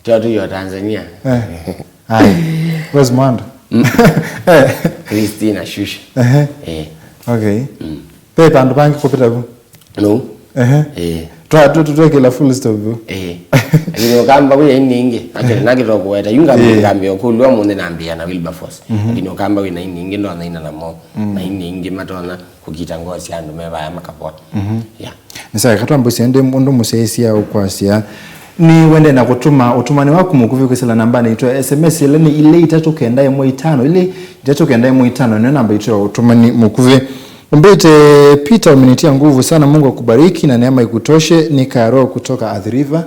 Tio tũyo Tanzania. Eh. Ai. Rose Mwando. Mm. Eh. Christina Shusha. Ehe. Eh. Okay. Mm. Pe vandũ vangĩ kũvĩta vu. No. Ehe. Eh. Twa tu tu twekela full stop vu. Eh. Lakini ũkamba wĩ aini ingĩ. Actually nakĩtoka kũweta yu ngambi Eh. ngambi okulwa mũnthĩ nambia na Wilberforce. Mhm. Lakini ũkamba wĩ na aini ingĩ ndona ina namo. Mm. Na aini ingĩ matona kũkita ngoo sya andũ me vaya makavoa. Mhm. Yeah. Nĩ sawa, katwambũsya ĩndĩ ũndũ mũsyaĩĩsya ũkwasya. Nĩ wende na kũtũma ũtũmani waku mũkuvĩ kwĩsĩla nambanĩ itũ ya S M S ĩla nĩ ilĩ itatũ kenda ĩmwe itano, ilĩ itatũ kenda ĩmwe itano nĩyo namba itũ ya ũtũmani mũkuvĩ. Ũmbĩte Peter, umenitia nguvu sana, Mungu akubariki na neema ikutoshe. Ni Karo kutoka Athi River.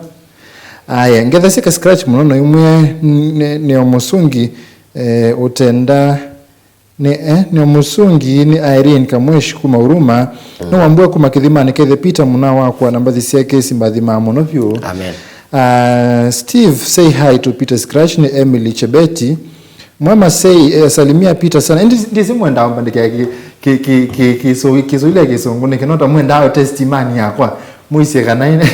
Aya, ngetha sika scratch mũno no imwe nĩ, nĩ o mũsungi, eh, ũtenda Nĩ, eh, nĩ mũsungi nĩ Irene Kamweshi kuma Huruma. Mm. Nĩwambua kuma Kĩthimani, kethe Peter mũna wakwa na mbathi syake simbathimaa mũno vyũ. Amen. Ah, Steve, say hi to Peter Scratch, nĩ Emily Chebeti. Mwema say, eh, salimia Peter sana. Ndi, ndisi mwenda mbandĩke ki, ki, ki, ki, kisu-, Kiswahili ya Kĩsũngũ, nĩ kĩnota mwenda testimony yakwa. Mũisye kana ine-,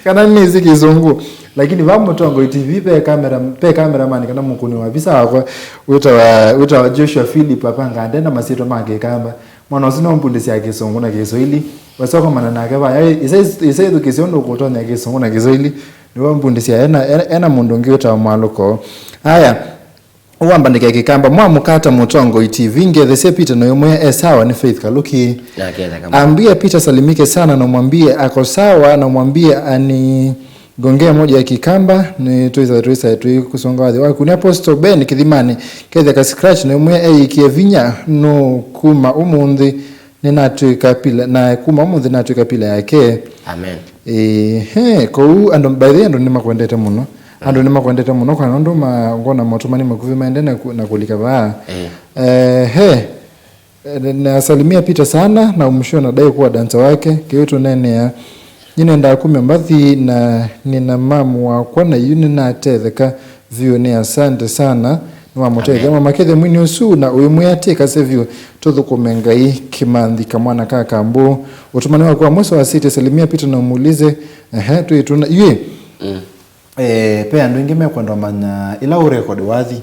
kana nĩsĩ Kĩsũngũ. Lakini va Mũtongoi T V ve kamera, ve cameraman kana mũkũni wa visa wakwa wĩtawa, wĩtawa Joshua Philip apanga ndenda masyĩtwa ma Kĩkamba. Mwana ũsu no mbundĩsya Kĩsũngũ na Kĩswahili. Wasokomana nake vaya, ĩsa, ĩsa ĩthukĩsya ũndũ ũkũtonya Kĩsũngũ na Kĩswahili. Nĩwe mbundĩsya ena, ena, ena mũndũ ũngĩ wĩtawa Mwalũko. Aya, Wambandĩke Kĩkamba, mwamũkata Mũtongoi T V, ngethesye Peter na ũmwĩa e sawa, nĩ Faith Kaluki. Nake etheka mũno. Ambie Peter salimike sana na mwambie ako sawa na mwambie anigongee moja ya Kĩkamba, nĩ twĩsa twĩsa twĩ kũsonga wathi waku. Nĩ Apostle Ben Kĩthimani, ketheka scratch na ũmwĩa eikie vinya no kuma ũmũnthĩ. Nĩnatw'ĩka pila, na kuma ũmũnthĩ natw'ĩka pila yake. Amen. Ehe, kũu andũ, by the way, andũ nĩmakwendete mũno. Andũ nĩmakwendete mũno, kwa nũndũ ma-, ngona motũmani makuvĩ maende na ku-, na kũlika vaa. Eh. Ehe. Eh, nasalimia Peter sana, na umshua na dai kuwa dansa wake, kĩu tũnenea. Nĩnendaa kumya mbathi na nĩna mamu wakwa na yu nĩnatetheka vyũ nĩ asante sana. Nĩwamũtethya. Amen. Mama kethe mwini ũsu na ũimwĩa tĩkase vyũ tũthũkũme Ngai kĩmanthi kamwana ka kambũ. Ũtũmani waku wa mwiso wa city salimia Peter na umulize, ehe, twĩtuna, yue. Mm. Eh, pe andũ aingĩ mekwenda manya ila ũrekodi wathi.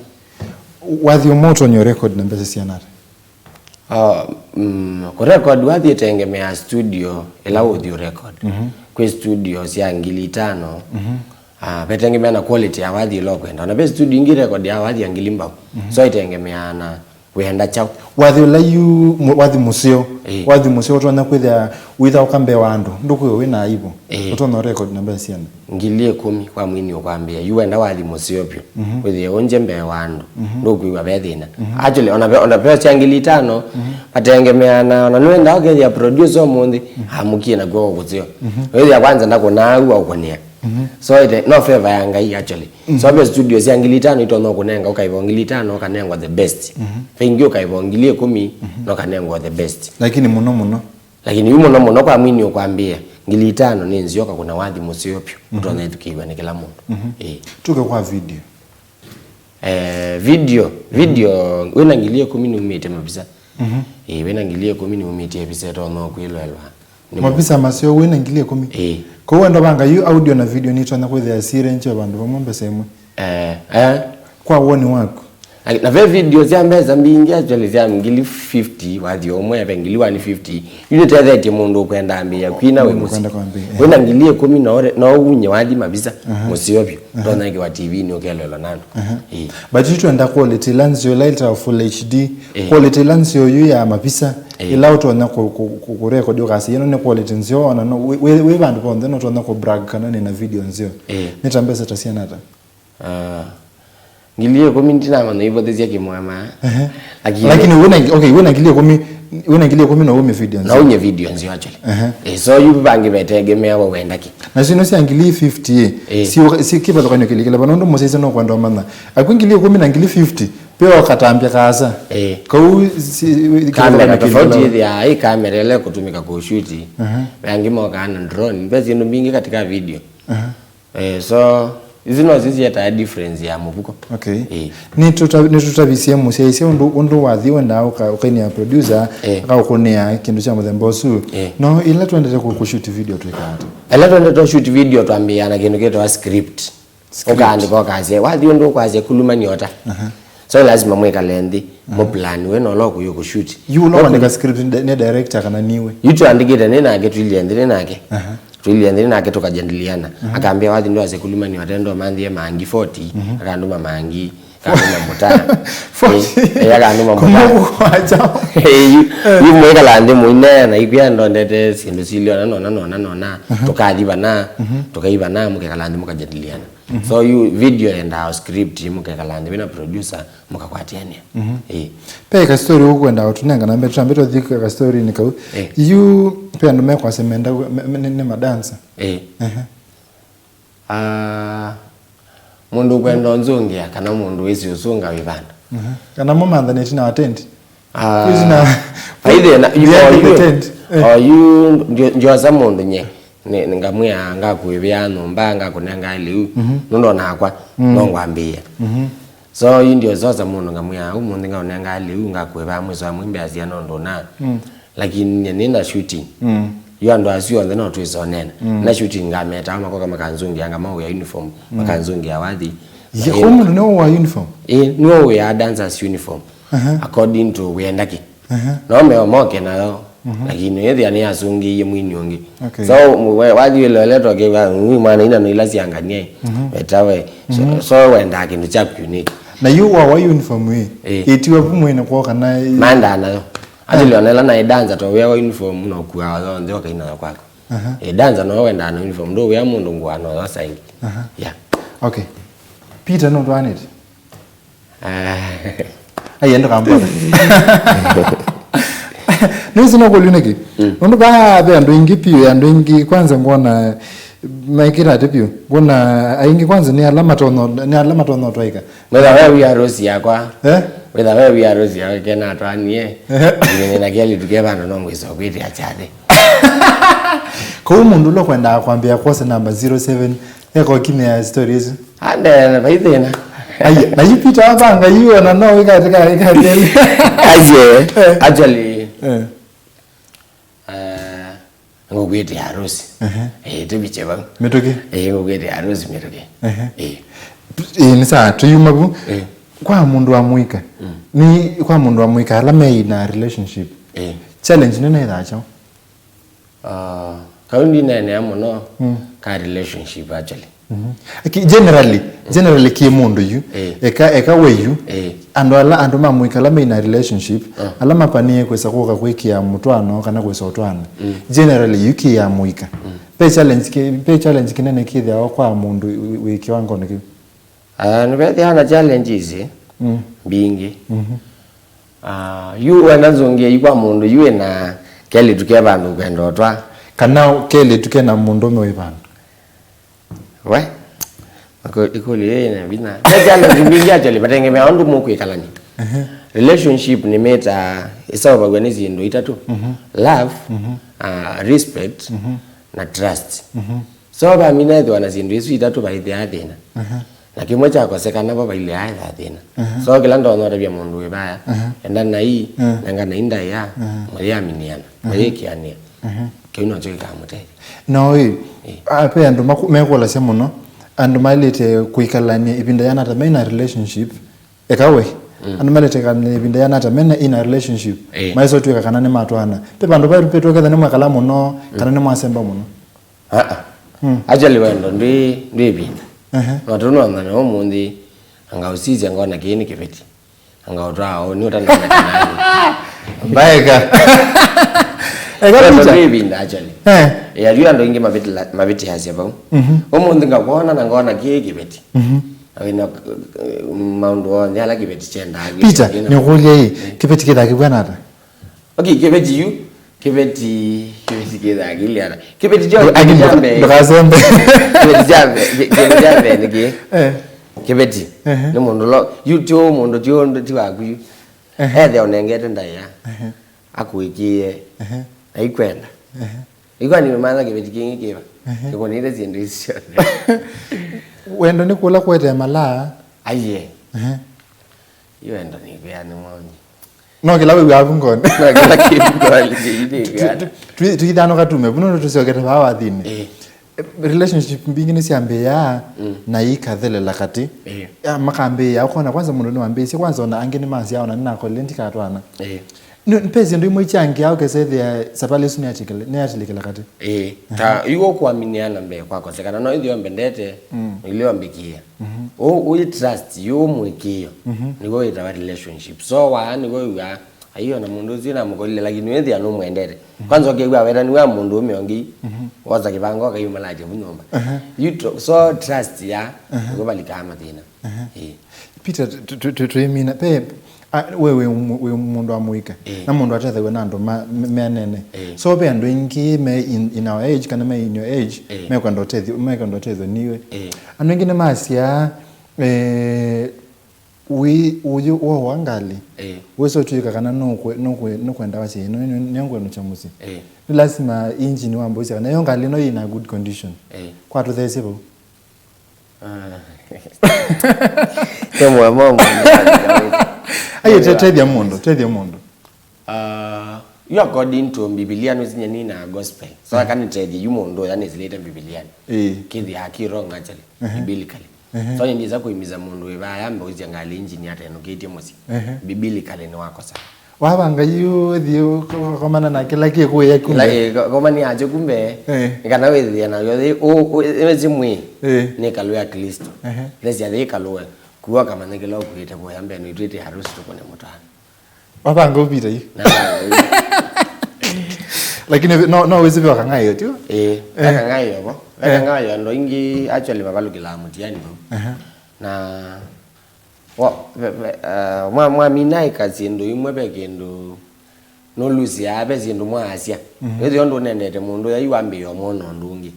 Wathi ũmwe ũtonye ũrekodi na mbesa siana ata? Ah, mm, kũrekodi wathi ĩtengemeaa studio ĩla ũthi ũrekodi. Mhm. Kwĩ studio sya ngili itano. Mhm. Ah, vetengemea na quality ya wathi ĩla ũkwenda. Ona ve studio ingĩ record ya wathi ya ngili mbau. Mhm. So ĩtengemeaa na wenda kyaũ. Wathi ũla yu, mu-, wathi mũseo. Ĩĩ. Wathi mũseo ũtonya kwĩthĩa wĩthaũka mbee wa andũ. Ndũkwĩwa wĩ na aibu. Ĩĩ. Ũtonya record na mbesa siana? Ngili ĩkũmi kwa mwini ũkwambĩa, yu wenda wathi mũseo vyũ. Mhm. Wĩthĩe ũngye mbee wa andũ. Mhm. Ndũkwĩw'a ve thĩna. Mhm. Actually, ona ve, ona ve sya ngili itano, mhm, vatengemeana, ona nĩwendaa ũkethĩa producer ũmũnthĩ, mhm, amũkie na kw'oko kũseo. Mhm. Wĩthĩa kwanza ndakũnaa au aũkũnĩa. Mhm. So, ite, no favor ya Ngai, actually. Mhm. So, ve studio sya ngili itano itonya ũkũnenga, ũkaĩva ngili itano, ũkanengwa the best. Mhm. Ve ingĩ ũkaĩva ngili ĩkũmi, mhm, na ũkanengwa the best. Lakini mũno mũno, Lakini yu mũno mũno kwa mwini ũkwambĩa, ngili itano nĩ nzeo ũkakũna wathi mũseo vyũ, mhm, ũtonya ĩthukĩĩw'a nĩ kĩla mũndũ. Mhm. Ĩĩ. Tuke kwa video. Eh, video, mhm, video, wĩna ngili ĩkũmi nĩumĩte mavisa. Mhm. Ĩĩ, wĩna ngili ĩkũmi nĩumĩte visa ĩtonya kwĩloelwa nĩ mũndũ. Mavisa maseo wĩna ngili ĩkũmi? Ĩĩ. Kwoou wenda vanga yu audio na video nitonya kwĩthĩa syĩrengywe vandũ vamwe mbesa ĩmwe? Eh, eh. Kwa woni waku? Na, na ve video sya mbesa mbingĩ, actually, sya ngili fifty, wathi ũmwe, ve ngili one fifty. Yu nĩtethetye mũndũ ũkwenda ambĩĩa kwina wĩ mũsyĩ. Mũndũ ũkwenda kwambĩĩa, eh. Wĩna ngili ĩkũmi no ũre-, no unye wathi mavisa, aha, mũseo vyũ. Aha. Ndonekĩwa T V-inĩ ũkelelwa nandũ. Aha. Ĩĩ. But yu twenda quality ĩla nzeo ĩla ĩtawa full H D. Ĩĩ. Quality ĩla nzeo yu ya mavisa, ĩĩ, ĩla ũtonya kũ-, kũ-, kũ-, kũrekodi ũkasya, ĩno nĩ quality nzeo, ona no, wĩ, wĩ, wĩ vandũ vonthe no ũtonya kũ brag kana nĩ na video nzeo. Ĩĩ. Nĩ ta mbesa ta siana ata? Ah, ngili ĩkũmi ndinamanya ivũthĩsya kĩmwema. Ehe. Lakini lakini wĩna, okay, wĩna ngili ĩkũmi, wĩna ngili ĩkũmi no umye video nzeo. No umye video nzeo, actually. Ehe. Eh, so yu vangĩ vetegemeawa wenda kĩ. Na sino sya ngili fifty, eh, eh, si, si kĩvathũkany'o kĩlikĩla, vana ũndũ mũsyaĩĩsya no kwenda ũmanya. Akwĩ ngili ĩkũmi na ngili fifty, peo katambya kaasa. Eh. Kau si, kamera kĩvathũkany'o tofauti kĩlikĩla. Ĩthĩaa, ĩ kamera ĩla ĩkũtũmĩka kũshuti. Ehe. Ve angĩ mokaa na drone. Ve syĩndũ mbingĩ katika video. Ehe. Eh, so, Isu no syo syetae difference ya mũvuko. Okay. Ĩĩ. Nĩtũta- nĩtũtavisye mũsyaĩĩsya ũndũ ũndũ wathi wendaa ũka- ũkainĩa producer, eh, akaũkũnĩa kĩndũ kya mũthemba ũsu. Eh. No ĩla twendete kũ- kũshoot video twĩkaa ata? Ĩla twendete shoot video twambĩĩa na kĩndũ kĩtawa script. Script. Ũkaandĩka ũkasya, wathi ũndũ ũkwasya kuluma nyota. Aha. So lazima mwĩkale nthĩ, mũplan we na ũla ũkũyũ kũshoot. Yu ũla ũandĩka script nĩ nĩ director kana niwe? Yu tũandĩkĩte nĩ nake, tũilyĩ nthĩ nĩ nake. Aha. Tũilyĩ nthĩ nĩ nake tũkajadiliana. Aha. Akambĩa, wathi ndwasya kuluma nyota, ndomanthie mangi forty, akandũma mangi, akandũma mũtaa. Forty? Eh, eh, akandũma mũtaa. Kumukwacha. Eh, yu yu mwĩkala nthĩ mũineena, ikwĩa ndondete syĩndũ siliona nona nona nona. Tũkathi vana, tũkai vana, mũkekala nthĩ mũkajadiliana. So yu video yendaa script, mũkekala nthĩ wĩna producer, mũkakwatĩanĩa. Ĩĩ. Ve ka story ũkwenda ũtũnengana mbee, tũtambe tũthi ka story-inĩ kau. Ĩĩ. Yu ve andũ mekwasya menda me- me- nĩ- nĩ madansa. Ĩĩ. Ehe. Ah, mũndũ ũkwenda ũnzũngĩa kana mũndũ wĩsĩ ũsũnga wĩ vandũ. Ehe. Kana mũmanthanĩtye na watendi? Ah, Kwĩsĩ na- aithe na- Behind the yu- tent. Eh. o yu njo- njosa mũndũ nye. Nĩ- nĩ- ngamwĩa, ngakũĩvĩa nyũmba, ngakũnenga lĩu. Nũndũ onakwa no ngwambĩĩa. So yu ndiososa mũndũ ngamwĩa, ũmũnthĩ ngaũnenga lĩu, ngakũĩvaa mwĩso wa mwĩmbĩa syana ũndũ ũna. Lakini nye nĩna shooting. Yu andũ asu onthe no twĩsonena. Na shooting ngametaa makoka makanzũngĩa, ngamawĩa uniform, makanzũngĩa wathi. Ye, kũu mũndũ nĩwe wa uniform? Ĩĩ, nĩwe wĩaa dancers uniform. According to wĩenda kĩ. No meo moke nayo. Lakini ĩthĩa nĩyasũngĩie mwini ũngĩ. Okay. So mwe- wathi wĩloeletwa kĩva, "Ui mwana, ina no ila syanganie." Wetawe. So, so wendaa kĩndũ kya unique. Na yu wawa uniform ĩ, eh, ĩtiwa vu mwene kwoo kana ĩ- Mandaa nayo. Actually, ona ĩla naĩ danza to wĩa wa uniform no kuaa yonthe ũkainayo kwako. Aha. Eh, danza no wendaa na uniform, ndũ wĩa mũndũ ngũa no yosa ĩngĩ. Aha. Yeah. Okay. Peter, no twanĩte? Ah. Ai, enda kambona. Nĩsĩ no kũlyu nĩkĩ? Nũndũ vaa ve andũ aingĩ piũ, andũ aingĩ kwanza ngwona mekĩra atĩ piũ. Ngwona aingĩ kwanza nĩ ala matono, nĩ ala matono twaika. Wetha we wĩ harusi yakwa. Eh? Wetha we wĩ harusi yakwa kena atwanie. Ehe. Nĩ na kĩali tuke vandũ no ngwĩsa kwĩtĩa chathi. Kũu mũndũ ũla kwendaa kwambĩa kwosa namba zero seven, eko kimya story isu. Ande, vai thĩna. Aye, na yu Peter wavanga yu ona no wĩkatika wĩkateli. Aye, actually. Eh. Eh, ngũkwĩtĩa harusi. Ehe. Eh, tũviche vau. Mĩtũkĩ? Eh, ngũkwĩtĩa harusi mĩtũkĩ. Ehe. Eh. Eh, nĩ saa, tũyuma vu. Eh. Kwa mũndũ wa mũika. Mm. Nĩ kwa mũndũ wa mũika ala me in a relationship. Eh. Challenge nene ĩthaa kyaũ? Ah, kau ndineenea mũno, mm, ka relationship actually. Mhm. Ki- generally, generally kĩ mũndũ yu, eh, eka eka we yu, eh, andũ ala, andũ ma mũika ala me in a relationship, ah, ala mapanie kwĩsa kũka kwĩkĩa mũtwaano kana kwĩsa ũtwaana. Mm. Generally yu kĩ ya mũika. Mm. Pe challenge kĩ- pe challenge kĩnene kĩthĩawa kwa mũndũ wĩ- wĩ kĩwangonĩ kĩu. Ah, nĩvethĩawa na challenges, mm, mbingĩ. Mhm. Ah, yu wenda nzũngĩe yu kwa mũndũ yu wĩna kelĩtu ke vandũ ũkwenda ũtwa. Kana kelĩtu ke na mũndũme wĩ vandũ. We? Iko- ĩkũlyo yĩĩ yĩna vinya. Ve challenge mbingĩ actually, vatengemea ũndũ mũkwĩkalany'a. Ehe. Relationship nĩmĩta ĩseũvaw'a nĩ syĩndũ itatũ. Mhm. Love, mhm, ah, respect, mhm, na trust. Mhm. So vamina ethĩwa na syĩndũ isu itatũ vaithĩaa thĩna. Aha. Na kĩmwe kyakosekana vo vailea etha thĩna. Aha. So kĩla ndonya ũtavya mũndũ wĩ vaya, aha, enda nai, aha, nenga nai ndaĩa, aha, mũyĩaminiana, aha, mũyĩkĩanĩa. Aha. Kĩu nokyo kĩkamũtethya. No ĩ, ĩ, a, ve andũ maku- mekũlasya mũno, andũ maĩlĩte kwĩkalany'a ĩvinda yanata me na relationship, eka we. Mm. Andũ maletekana ĩvinda yanata mena in a relationship. Eh. Maisotw'ĩka kana nĩmatwaana. Pe vandũ vaitũ petw'ĩka nĩ mwekala mũno, mm, kana nĩ mwasemba mũno. Ah, ah. Mm. Actually wendo ndwĩ ndwĩ ĩvinda. Ehe. No tũnonana ũmũnthĩ, anga ũsisya ngona kĩĩ nĩ kĩveti. Anga ũtwaa ũũ nĩ ũtanameta nani. Mbaeka. Eka wendo Peter. Ndwĩ ĩvinda actually. Eh. Ya yu andũ aingĩ mavĩtĩla- mavĩtĩasya vau. Mhm. Ũmũnthĩ ngakwona na ngona kĩĩ kĩveti. Mhm. Na wĩna, eh, maũndũ onthe ala kĩveti kyendaa. Peter, nĩũkũlya ĩ, kĩveti kĩthaa kĩvw'ana ata? Okay, kĩveti yu, kĩveti, kĩveti kĩthaa kĩilyĩ ata? Kĩveti kyo, kĩveti kya mbee. Ndũkasembe. Kĩveti kya mbee, kĩ- kĩveti kya mbee nĩ kĩĩ? Eh. Kĩveti. Ehe. Nĩ mũndũ lo, yu ti ũũ mũndũ, ti ũũ, ti waku yu. Ehe. Ethĩa ũnengete ndaĩa. Ehe. Akũĩkĩĩe. Ehe. Na ikwenda. Ehe. Ĩkwani nĩmanya kĩveti kĩngĩ kĩva? Ehe. Kĩkũnĩte syĩndũ isu syonthe. Wendo nĩ kũla kũetee malaa. Aiye. Ehe. Yu wendo nĩ kwĩanĩ mwauni. No kĩla wĩw'aa vu ngoni. No kĩla kĩvu ngoni, kĩinĩkana. Tũithano katume vu nũndũ tũsyokete vaa wathinĩ. Eh. Relationship mbingĩ nĩsyambĩĩaa mm. na ikathelela katĩ. Eh. Ya, makambĩĩa ũkona kwanza mũndũ nĩwambĩĩsye kwanza ona angĩ nĩmasyaa ona nĩnakolile ndikatwana. Eh. Nĩ- pesi ndũ imwe ikyangĩa ũkesethĩa sapali ĩsu nĩyatilĩkĩla katĩ. Ĩĩ, ta yu ũkũaminĩana mbee kwakosekana no ĩthĩo mbendete mm. ilio mbĩkĩĩa. Ũũ wĩ trust yu ũmwĩkĩĩo nĩw'o wĩtawa relationship. So waa nĩw'o wĩw'aa aiyo na mũndũ ũsu namũkolile lakini wĩthĩa nũmwendete. Kwanza ũkew'a wetani wa mũndũ ũme ũngĩ wosa kĩvanga ũkaiumalatya vu nyũmba. Yu tr- so trust ya nĩw'o valikaa mathĩna. Ĩĩ. Peter, tũimina pe we wĩ mũndũ wa mũika eh. na mũndũ atethaw'a na andũ meanene eh. so ve andũ aingĩ me in, in our age kana me in your age eh. mekwenda ũtethyo mekwenda ũtethyo niwe eh. andũ aingĩ nĩmasyaa eh, ũyũ wowa ngalĩ eh. wĩsa ũtw'ĩka kana nũkwenda wasya nĩngwenda cha mũsyĩ eh. nĩ lasima engine wambũisya kana yo ngalĩ no yĩna good condition eh. kwa tũthesye vau Kemwe mama. Ayo te- tethya mũndũ, tethya mũndũ. Uh, you according to Bibilia nusinya nina gospel. So akanitethya yu mũndũ ũya nĩsilĩte Bibiliani. Eh. Kĩthĩa ki wrong actually. Biblically. So nĩndĩsa kũimiza mũndũ wĩvaa yambe ũsya ngalĩ engine atenũkĩtye mũsyĩ. Biblically nĩ wakosa. Wavanga yu ũthi komana na kĩla kĩkũĩa kumbe. Eh, komania acho kumbe. Eh. Nĩ kana wĩthĩa na yo thĩ wĩsĩ mwĩ. Eh. Nĩ kalũ ya Kristo. Ehe. Thesya thĩ kalũe. Kuo kamanya kĩla ũkuĩte voya mbeno itwĩte harusi tũkũne mũtano. Wavanga ũvita yu. Lakini no no wĩsĩ vyo kangayo tio. Eh. Kangayo vo. Kangayo ndo ingi actually mavalukila mutiani. Ehe. Na Wa- ve- ve- ah, mwa- mwamina ĩka syĩndũ imwe ve kĩndũ nũlusĩaa ve syĩndũ mwaasya. Wĩthĩwa ndũnendete mũndũ ũya yu wambĩĩa ũmwona ũndũ ũngĩ.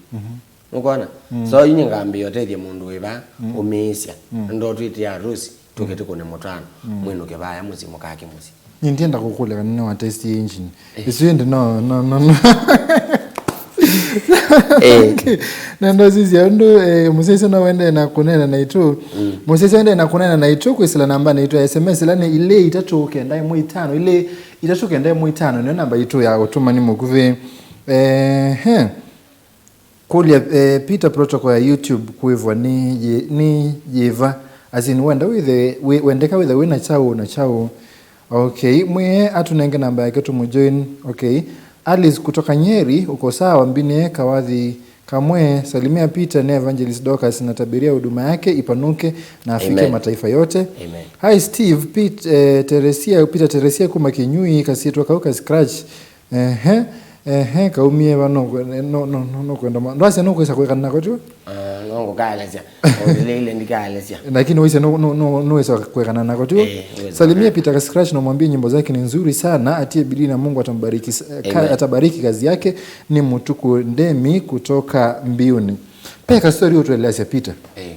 Nũkwona? So inye ngambĩĩa ũtethye mũndũ wĩ vaa ũmĩĩsya. Nĩndotwĩtĩa arusi tũke tũkũne mũtano mwĩnũke vaya mũsyĩ mũkake mũsyĩ. Nĩ ndienda kũkũlya kana nĩwatestie engine. Ĩsu ĩndĩ no, no, no, no. Eh. Okay. Na ndosisya ũndũ eh, mũsyaisya no wendee na kũneena naitũ. Mũsyaisya wendee na kũneena naitũ kwĩsĩla nambanĩ itũ ya S M S ĩla nĩ ilĩ itatũ kenda ĩmwe itano, ilĩ itatũ kenda ĩmwe itano nĩyo namba itũ ya ũtũmani mũkuvĩ. Ehe. Kũlya eh, Peter protocol ya YouTube kwĩvwa nĩ yĩ- nĩ yĩva? As in wenda wĩthe wĩ- wendeka wĩthe wĩna kyaũ na kyaũ. Okay, mwĩe atũnenge namba yake tũmũjoin. Okay. Alice kutoka Nyeri, uko sawa? Mbinĩe kawathi kamwe, salimia Peter na Evangelist Dorcas na tabiria huduma yake ipanuke na afikie Amen. mataifa yote. Amen. Hi Steve, Pete, eh, Teresia, Peter Teresia kuma Kinyui, kasyĩtwa kau ka scratch. Ehe, ehe, kaumie va no no no no kwenda ma. Ndwasya no kwisa kwikana nako tu? Ah, no ngũkaelesya. Ondileile ndikaelesya. Lakini wise no no no no wisa kwikana nako tu. Eh, wĩsa Salimia kwikana. Peter Kascratch na mwambie nyimbo zake ni nzuri sana, atie bidii na Mungu atambariki s- eh, ka- Amen. atabariki kazi yake. Ni Mutuku Ndemi kutoka Mbiuni. Peka story utuelesya Peter. Eh.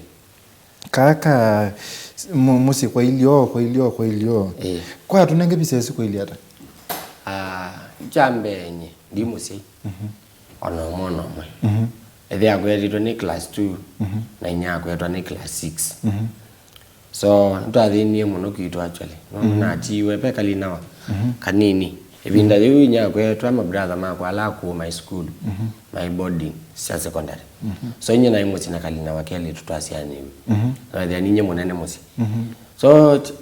Kaka mũsyĩ kwa ilio kwa ilio kwa ilio. Ĩĩ. Kwa tũnenge visa ĩsu kwa ili ata? Ah, kya mbee nye ndi mũsyai. Mhm. Ona ũmwe ona ũmwe. Mhm. Ĩthe akwetĩtwe nĩ class two, mhm, na inya akwetwa nĩ class six. Mhm. So nĩtwathĩnie mũno kwitũ actually. No, mhm, natiiwe pe kalinawa, mhm, kanini. Ĩvinda yĩu inya akwetwa mabrother makwa ala akũũ my school, mhm, my boarding sya secondary. Mhm. So inye naĩ mũsyĩ na kalina wa kelĩ tũtasyaanĩw'e. Mhm. Nathĩa ninye mũnene mũsyĩ. Mhm. So t-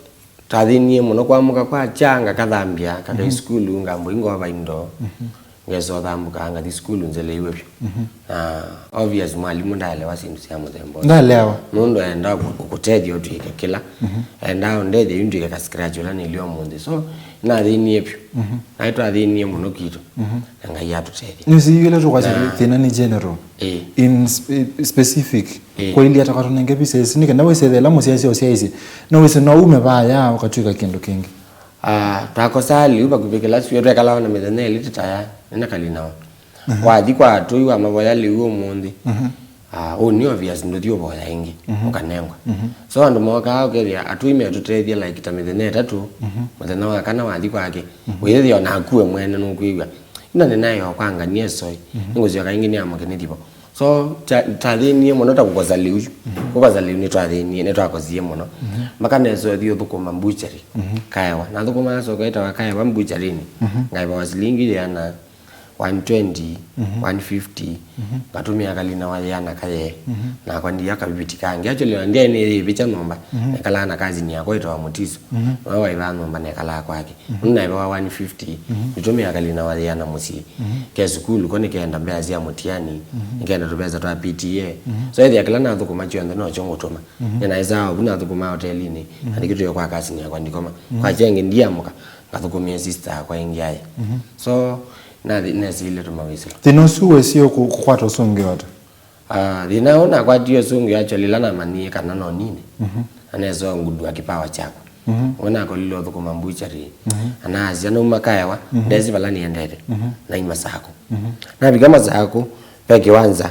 tathĩnie mũno kwamũka kwa kya ngakathambya kakai, mhm, sukulu ngambũi ngova indo. Mhm. Ngesa ũthambũka ngathi sukulu nzeleiwe vyũ. Mhm. Na obvious mwalimũ ndaelewa syĩndũ sya mũthemba ũsu. Ndaelewa. Nũndũ aendaa kũ- kũkũtethya ũtw'ĩke kĩla. Mhm. Aendaa ũndethya yu ndw'ĩke ka scratch ũla nĩlio ũmũnthĩ. So nathĩnie vyũ. Mhm. Naĩ twathĩnie mũno kwitũ. Mhm. Na Ngai atũtethya. Nĩsĩ yu ĩla tũkwasya, na thĩna nĩ general. Ĩĩ. In sp- specific. Ĩĩ. Kwa ili ata katũnenge visa ĩsu nĩ kenda wĩsethela mũsyaisya ũsyaisye. No wĩsĩ no ume vaya ũkatw'ĩka kĩndũ kĩngĩ. Ah, twakosaa lĩu vakuvĩ kĩla syũa twekalawa na mĩthenya ĩlĩ tũtaya nĩna kalinao. Mhm. Wathi kwa atũi wa mavoya lĩu ũmũnthĩ. Mhm. Ah, ũũ nĩ obvious ndũthi ũvoya ĩngĩ, mhm, ũkanengwa. Mhm. So andũ mokaa ũkethĩa atũi metũtethya like ta mĩthenya ĩtatũ, mhm, mũthenya wa kana wathi kwake, mhm, wĩthĩa naku we mwene nũkwĩw'a. Ina nĩnaĩwa kwa ngania ĩsoi, mhm, nĩngũsyoka ĩngĩ nĩamũke nĩthi vo. So So, ta-, tathĩnie mũno ta kũkosa lĩu. Mhm. Kũkosa lĩu nĩtwathĩnie, nĩtwakosie mũno. Mhm. Mpaka nesa ũthi ũthũkũma mbuchari. Mhm. Kaewa. Nathũkũmaa soko ĩtawa Kaewa mbucharinĩ. Mhm. Ngaĩvawa silingi yĩana one twenty, mhm, one fifty, mhm, ngatũmĩa kalina wa yĩana kaye. Mhm. Nakwa ndia kaviviti kangi. Actually, ona ndiaĩ nĩyĩvĩkya nyũmba, mhm, nekalaa na cousin yakwa ĩtawa Mutiso. Mhm. Nowe waĩvaa nyũmba nekalaa kwake. Mhm. Nũndũ naĩvawa one fifty, mhm, nĩtũmĩa kalina wa yĩana mũsyĩ. Mhm. Ke sukulu ko nĩkenda mbea sya mũtiani, mhm, nĩkenda tũvesa twa P T A. Mhm. So, ethĩa kĩla nathũkũma kyonthe nokyo ngũtũma. Mhm. Nĩnaĩsaa ovu nathũkũmaa hotelinĩ, mhm, na nĩkĩtũe kwa cousin yakwa ndikoma. Mhm. Kwa kyengi ndiamũka, ngathũkũmie sister yakwa ĩngĩ aĩ. Mhm. So, nathi-, nesiile tũmawĩsĩlo. Thĩna ũsu wesie kũ-, kũkwata ũsũngĩo ata? Ah, thĩna ũũ nakwatie ũsũngĩo actually ĩla namanyie kana no nine. Mhm. Na nesa ngundua kĩpawa kyakwa. Mhm. Ũu nakolile ũthũkũma mbuchari. Mhm. Anaasya nauma Kaewa, mhm, ndesi vala nĩendete. Mhm. Naima Masakũ. Mhm. Navika Masakũ, ve kĩwanza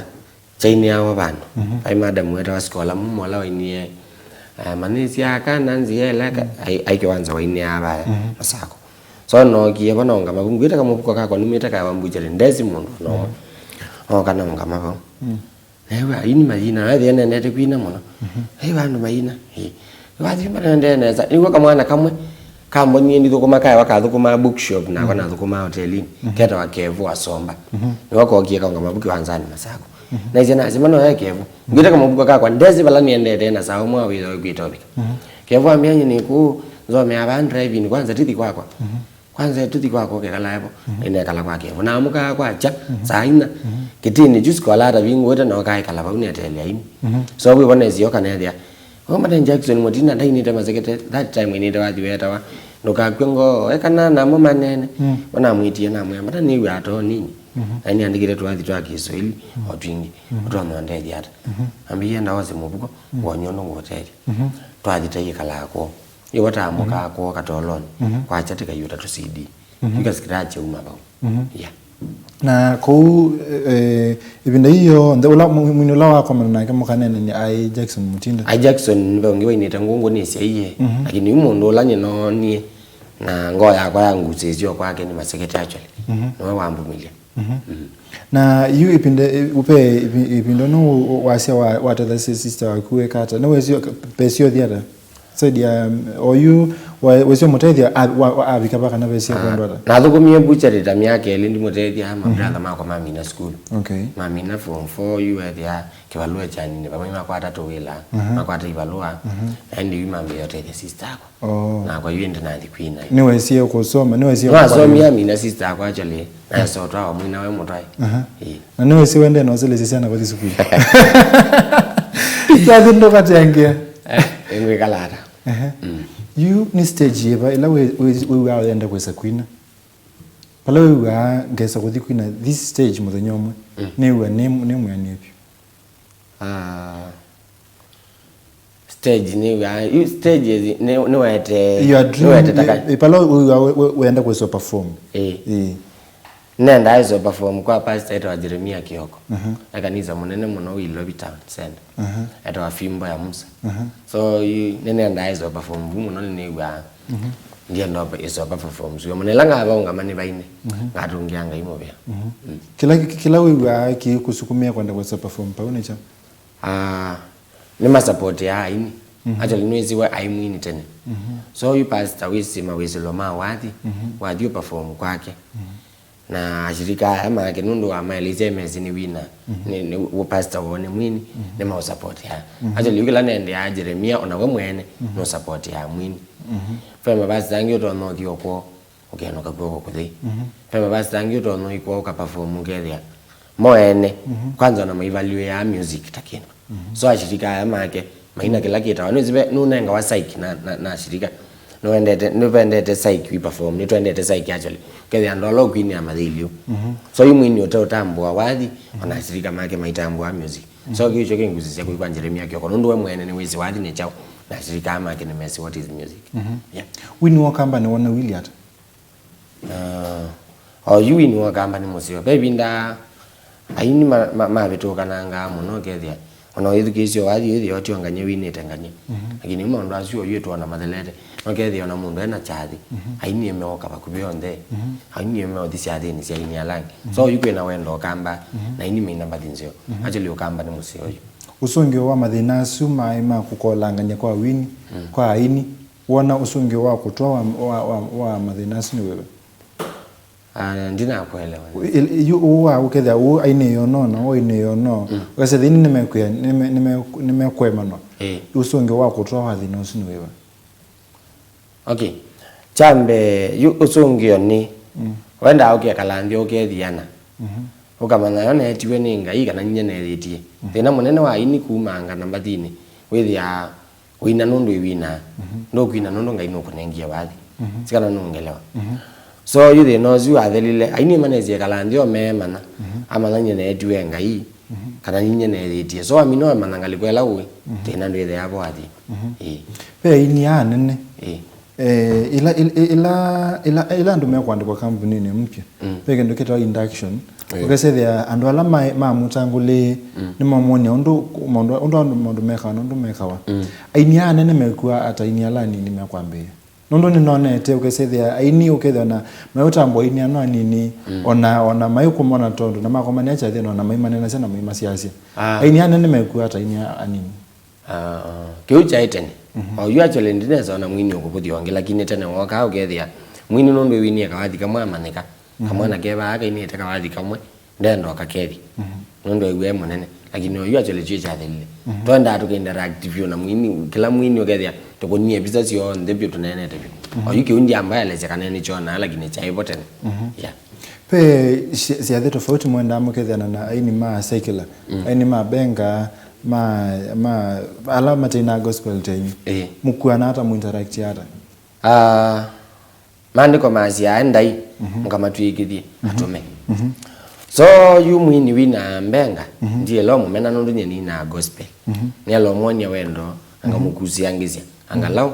kyainĩawa vandũ. Mhm. Vai madam wetawa Sikola Mumo ũla wainie, ah, manĩsya kana nzĩa ĩla ka-, mhm, ai, ai kĩwanza wainĩaa vaya, mhm, Masakũ. So nookie vo naũngama vu, ngwĩte kamũvuko kakwa numĩte Kaewa mbuchari, ndesi mũndũ no. Mhm. Nooka naũngama vau. Mhm. Naĩw'a aini mayina, ethĩa nendete kwina mũno. Mhm. Naĩw'a andũ mayina. Ĩ. Wathi mbanendee nesa. Nĩw'o kamwana kamwe kambonie ndithũkũma Kaewa kathũkũmaa bookshop nakwa, mhm, nathũkũmaa hotelinĩ. Mhm. Ketawa Kevu Asomba. Mhm. Nĩw'o kokie kaũngama vu kĩwanzanĩ Masakũ. Mhm. Naisye nasima no ya Kevu. Ngwĩte kamũvuko kakwa, ndesi vala nĩendete na saa ũmwe wa wĩtho kwĩtovika. Mhm. Kevu ambĩa nyie nĩ kũu, nzomea vaa driving, kwanza tithi kwakwa. Mhm. Kwanza tũthi kwakwa ũkekala vo. Mhm. Nĩnekala kwa Kevu. Naamũkaa kwakya, mhm, saa inya. Mhm. Kĩtĩnĩ kyu Sikola atavingũĩte na ũkaĩkala vau neteele aini. Mhm. So wĩvo nesie ũkanethĩa. Ũmate Jackson Mutinda ndainĩte Masekete, that time ainĩte wathi wetawa Ndũkakw'e Ngoo, ekana namo manene. Mm. Vo namwĩtie namwĩa, "Mbata nĩw'aa too nini." Mhm. Na nĩandĩkĩte tũathi twa Kĩswahili, mm, o twingĩ. Mhm. Ũtonya ũndethya ata? Mhm. Ambĩie ndaose mũvuko, mm, ngwony'a ũndũ ngũũtethya. Mhm. Twathi taikalaa kwoo. Ĩvo taamũkaa, mhm, kwoo katolonĩ, mhm, kwakya tĩkaiũta tũ C D. Mhm. Tũka scratch uma vau. Mhm. Yeah. Na kũu, eh, ĩvinda yĩĩ yonthe, ũla mwi-, mwini ũla wakomana nake mũkaneenany'a aĩ Jackson Mutinda? Aĩ Jackson nĩve ũngĩ wainĩte ngũngũ nĩsyaie, mhm, lakini yu mũndũ ũla nyie noonie na ngoo yakwa yangusĩĩsye o kwake nĩ Masekete actually. Mhm. Nĩwe wambumĩlya. Mhm. Mm. Na yu ĩvinda, ĩ-, ũpe ĩvi-, ĩvinda no wasya wa-, watethasya sister waku weka ata? Nĩwesio, pesio thiata? Saidi ya, um, oyu, wa-, wesio mũtethya, a-, wa-, wa-, avika va kana vesie, ah, kwendwa ata? Nathũkũmie butchery ta myaka ĩlĩ ndimũtethya, ma, mhm, brother makwa mamina sukulu. Okay. Mamina form four, yu ethĩa kĩvalũa kyanini, vamwe makwata tũwĩla, mhm, makwata ivalũa, mhm, na ĩndĩ yu mambĩĩa ũtethya sister akwa. Oh. Nakwa yu ĩndĩ nathi kwina. Nĩwesie kũsoma, nĩwesie kũsoma. Nĩwasomie amina sister akwa actually. Naesotwa wa mwina we mũtwae. Aha. Ĩĩ. Na nĩwesie wende noselesye syana vathi sukulu. Syathi ndũkatengea. Eh, ngwĩkala ata? Aha. Mm. Yu nĩ stage yĩva ĩla wĩ-, wĩ-, wĩw'aa ũyenda kwĩsa kwina? Vala wĩw'aa ngesa kũthi kwina this stage mũthenya ũmwe, mm, nĩw'a nĩ, nĩ mwĩanĩe vyũ. Ah, stage nĩw'aa, yu stages nĩ, nĩwete, your dream, nĩwete taka. Ĩ, vala wĩw'aa we-, we-, wenda kwĩswa perform. Ĩĩ. Ĩĩ. Nendaa ĩswa perform kwa pastor etawa Jeremia Kioko. Mhm. E kanisa mũnene mũno wĩ Ilovi Town Center. Mhm. Etawa Fimbo ya Musa. Mhm. So, yu, nĩnendaa ĩswa perform vu mũno nĩnĩw'aa. Mhm. Ndienda ĩswa perform. So, mũno ĩla ngavaũngama nĩvaine. Mhm. Ngatũngĩa Ngai mũvea. Mhm. Mm. Kĩla, kĩla wĩw'aa kĩkũsukumĩa kwenda kwĩsa perform pau nĩ kyaũ? Ah, nĩmasapotĩaa aini. Mhm. Actually, nĩwĩsĩ we aĩ mwini tene. Mhm. So, yu pastor wĩsĩ mawĩsĩlo ma wathi, mhm, wathi ũperform kwake. Mhm. Na ashirika aya make, nũndũ wamaelesya mesi nĩ wina, mhm, nĩ, nĩ, ũ pastor woo nĩ mwini, mhm, nĩmaũsapotĩaa. Mhm. Actually, yu kĩla nendeaa Jeremia, ona we mwene, mhm, nũsapotĩaa mwini. Mhm. Ve mapastor angĩ ũtonya ũthi o kwoo, ũkenũka kw'oko kũthi. Mhm. Ve mapasita angĩ ũtonya ũikwa ũkaperform ũkethĩa mo ene, mhm, kwanza ona maivaluĩaa music ta kĩndũ. Mhm. So ashirika aya make maina kĩla kĩtawa. Nĩwĩsĩ ve, nũnengawa psych na, na, na ashirika. Nĩwendete, nĩvendete psych we perform, nĩtwendete psych actually. Ũkethĩa andũ ala ũkwinĩa mathĩliũ. Mhm. So yu mwini ũte ũtambũa wathi, mhm, ona ashirika make maitambũa music. So, mhm, kĩu kyo kĩngusisya kũi kwa Jeremia Kioko. Nũndũ we mwene nĩwĩsĩ wathi nĩ kyaũ, na ashirika aya make nĩmesĩ what is music. Mhm. Yeah. Wini wa Ũkamba nĩwona wili ata? Ah, o yu wini wa Ũkamba nĩ mũseo. Ve ĩvinda aini ma, ma, mavĩtũkanangaa mũno, ũkethĩa Ona ũyĩthukĩĩsya wathi wĩthĩe ũtiongany'e winĩte ngany'e. Mhm. Lakini maũndũ asu oyu ĩtwona mathelete. Nokethĩa ona mũndũ ena kyathĩ, mhm, aini meoka vakuvĩ onthe. Mhm. Aini meothi syathĩnĩ sya aini ala angĩ. Mhm. So oyu kwĩna wendo ũkamba, mhm, na aini maina mbathi nzeo. Mhm. Actually ũkamba nĩ mũseo oyu. Ũsũngĩo wa mathĩna asu maĩ ma kũkolangany'a kwa wini, mm, kwa aini, wona ũsũngĩo wa kũtwa wa, wa, wa, wa mathĩna asu nĩ wĩva? Ah, ndinakuelewa. Yu ũũ wa ũkethĩa ũũ ainĩĩo no na ũũ ainĩĩo no. Mm. Ũkasya thĩni nĩmekwĩa, nĩme-, nĩme-, nĩmekũemanwa. Ĩĩ. Ũsũngĩo wa kũtwa wa thĩna ũsu nĩ wĩva? Okay. Kya mbee, yu ũsũngĩo nĩ, mm, wendaa ũkekala nthĩ ũkethiana. Mhm. Ũkamanya yo neetiwe nĩ Ngai kana nyie neeyĩtie. Mhm. Thĩna mũnene wa aini kumanga na mbathinĩ, wĩthĩaa Ũina nũndũ ĩwinaa. Mhm. Ndũkwina nũndũ Ngai nũkũnengie wathi. Mhm. Sikana nũngelewa. Mhm. So, yu thĩna ũsu wathelile, aini manesie kala nthĩ o meemanya. Mhm. Amanya nyie neetiwe Ngai, mhm, kana nyie neeyĩtie. So, amina amanya ngalĩko ĩla ũĩ, mhm, thĩna ndwĩthĩaa vo wathi. Mhm. Ĩĩ. Ve aini aa anene. Ĩĩ. Eh, ila, ila, ila, ila, ila andũ mekwandĩkwa kambuninĩ mpya. Mm. Ve kĩndũ kĩtawa induction. Eh. Ũkesethĩa andũ ala ma, mamũtangũlĩĩ, mm, nĩmamwonia ũndũ maũndũ, ũndũ andũ maũndũ mekawa na ũndũ mekawa. Mm. Aini aa anene mekua ata aini ala anini mekwambĩĩa? Nũndũ nĩnonete ũkesethĩa aini ũkethĩa na mayũtambwa aini ano anini, mm, ona, ona maikũmona tondũ na makomanĩa kyathĩnĩ ona maimanenasya na maimasyasya. Ah. Aini aa anene mekua ata aini aa anini? Ah, kĩu kyaĩ tene. Mhm. O yu actually ndinesa ona mwini ũkũvũthya ũngĩ, lakini tene wookaa ũkethĩa mwini nũndũ ĩwinie kawathi kamwe amanyĩka. Mhm. Kamwana ke vaa kainĩte kawathi kamwe, ndenda ũkakethya. Mhm. Nũndũ ew'e e mũnene. Lakini o yu actually kyu kyathelile. Mhm. Twendaa tũkainteract vyũ na mwini, kĩla mwini ũkethĩa tũkũnie visa syonthe vyũ tũneenete vyũ. Mhm. O yu kĩu ndiamba elesya kana nĩkyonaa, lakini kyaĩ vo tene. Mhm. Yeah. Ve sya-, syathĩ tofauti mwendaa mũkethĩana na aini ma secular, mm, aini ma benga, ma, ma, ala mataina gospel tenyu. Ĩĩ. Mũkuana ata, mũinteract ata? Ah, maandĩko masyaa, "Endai, mhm, mũkamatw'ĩkĩthye, mhm, atũme." Mhm. So, yu mwini wina mbenga, mhm, ndiela ũmũmena nũndũ nyie ninaa gospel. Mhm. Nĩela ũmwonia wendo, mhm, ngamũkusĩangĩsya. Mhm. Angalau,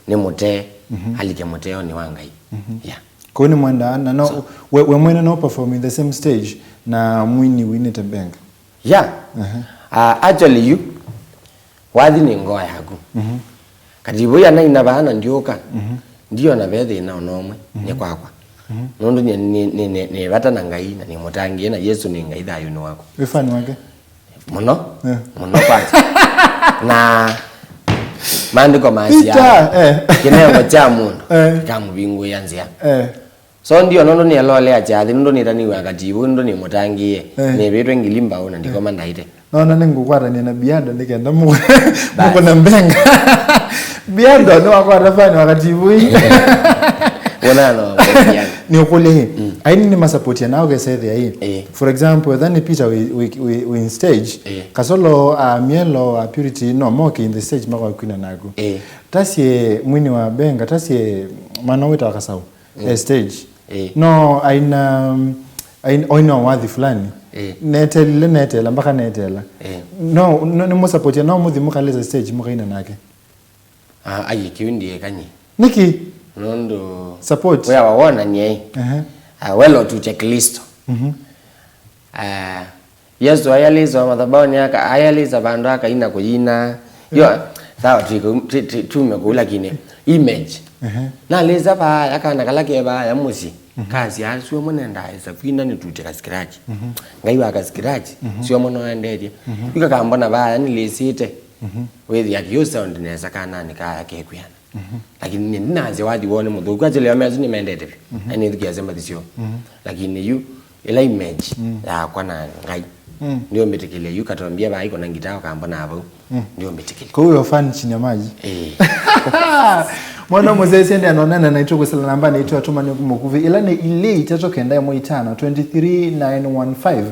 nĩmũtee, mhm, alike mũteonĩ wa Ngai. Mhm. Yeah. Kũu nĩmwendaa, na no, so, we, we mwene no perform in the same stage na mwini winĩte mbenga? Yeah. Aha. Ah, actually, yu, wathi nĩ ngoo yaku. Mhm. Kativo ya naina vaa na ndiũka, mhm, ndiona ve thĩna ona ũmwe, mhm, nĩ kwakwa. Mhm. Nũndũ nĩ, nĩ, nĩ, nĩ, nĩ vata na Ngai, na nĩ mũtangĩĩe, na Yesũ nĩ Ngai thayũnĩ wakwa. Wĩ fan wake? Mũno. Eh. Mũno kwanza. Na maandĩko masya, Peter, eh, kĩnengo kya mũndũ, eh, kĩkamũvingũĩa nzĩa. Eh. So ndio nũndũ nĩelolea kyathĩ, nũndũ nĩtaniwe akativu, nũndũ nĩmũtangĩĩe. Eh. Nĩvĩtwe ngili mbaũ na ndikoma, eh, ndaĩte. Nona nĩngũkwatania na Biando nĩkenda mũ-, basi, mũkũna mbenga. Biando nĩwakwata fan wakativu ii. Wona no, Biando. Nĩũkũlye ĩ. Mm. Aini nĩmasapotia nao kesethĩa ĩ. Eh. For example, etha nĩ Peter wĩ, wĩ, wĩ, wĩ in stage, eh, Kasolo, a Mielo, a Purity, no moke in the stage makwakwina naku. Eh. Tasie mwini wa mbenga, tasie mwana wĩtawa Kasau. Mm. Eh, stage. Eh. No aina, um, ain-, oina wathi fulani. Eh. Netelile, netela, mpaka netela. Eh. No, no, nĩmũsapotia, no mũthi mũkalĩte stage, mũkaina nake. Ah, ai, kĩu ndiĩkany'e. Nĩkĩ? Nũndũ support. Wĩa wa wonanie. Ehe. Ah, welo tu cha Kristo. Mhm. Ah, Yesũ ayalĩsa mathabaũnĩ aka, ayalĩsa vandũ akaina kũyina. Yo, mm, sawa, tume kũu, lakini image. Ehe. Nalĩsa vaya, kana kala ke vaya mũsyĩ. Mhm. Kasya, "Sio mwana ndaesa kwina nĩtute ka scratch." Mhm. Ngai wa ka scratch, mhm, sio mwana endethie. Mhm. Yu kakambona vaya nĩlĩsĩte. Mhm. Wĩthĩa kĩu sound nesa kana nĩ kaya kekwĩana. Mhm. Lakini nĩ ndinasya wathi woo nĩ mũthũku. Actually, ameasu nĩmendete vyũ. Mhm. Na nĩthukĩasya mbathi syoo. Mhm. Lakini yu, ĩla image, mm, yakwa na Ngai. Mm. Ndio mbĩtĩkĩlya yu katombia vai kuna ngitaa ũkambona vau. Mm. Ndio mbĩtĩkĩlya. Kwa hiyo fan chini ya maji. Eh. Mwana mũsyaĩĩsya nĩ anonene naitũ kwĩsĩla namba nĩ itũ atũmani mũkuvĩ. Ĩla nĩ ilĩ itatũ kenda ĩmwe itano, twenty three nine one five.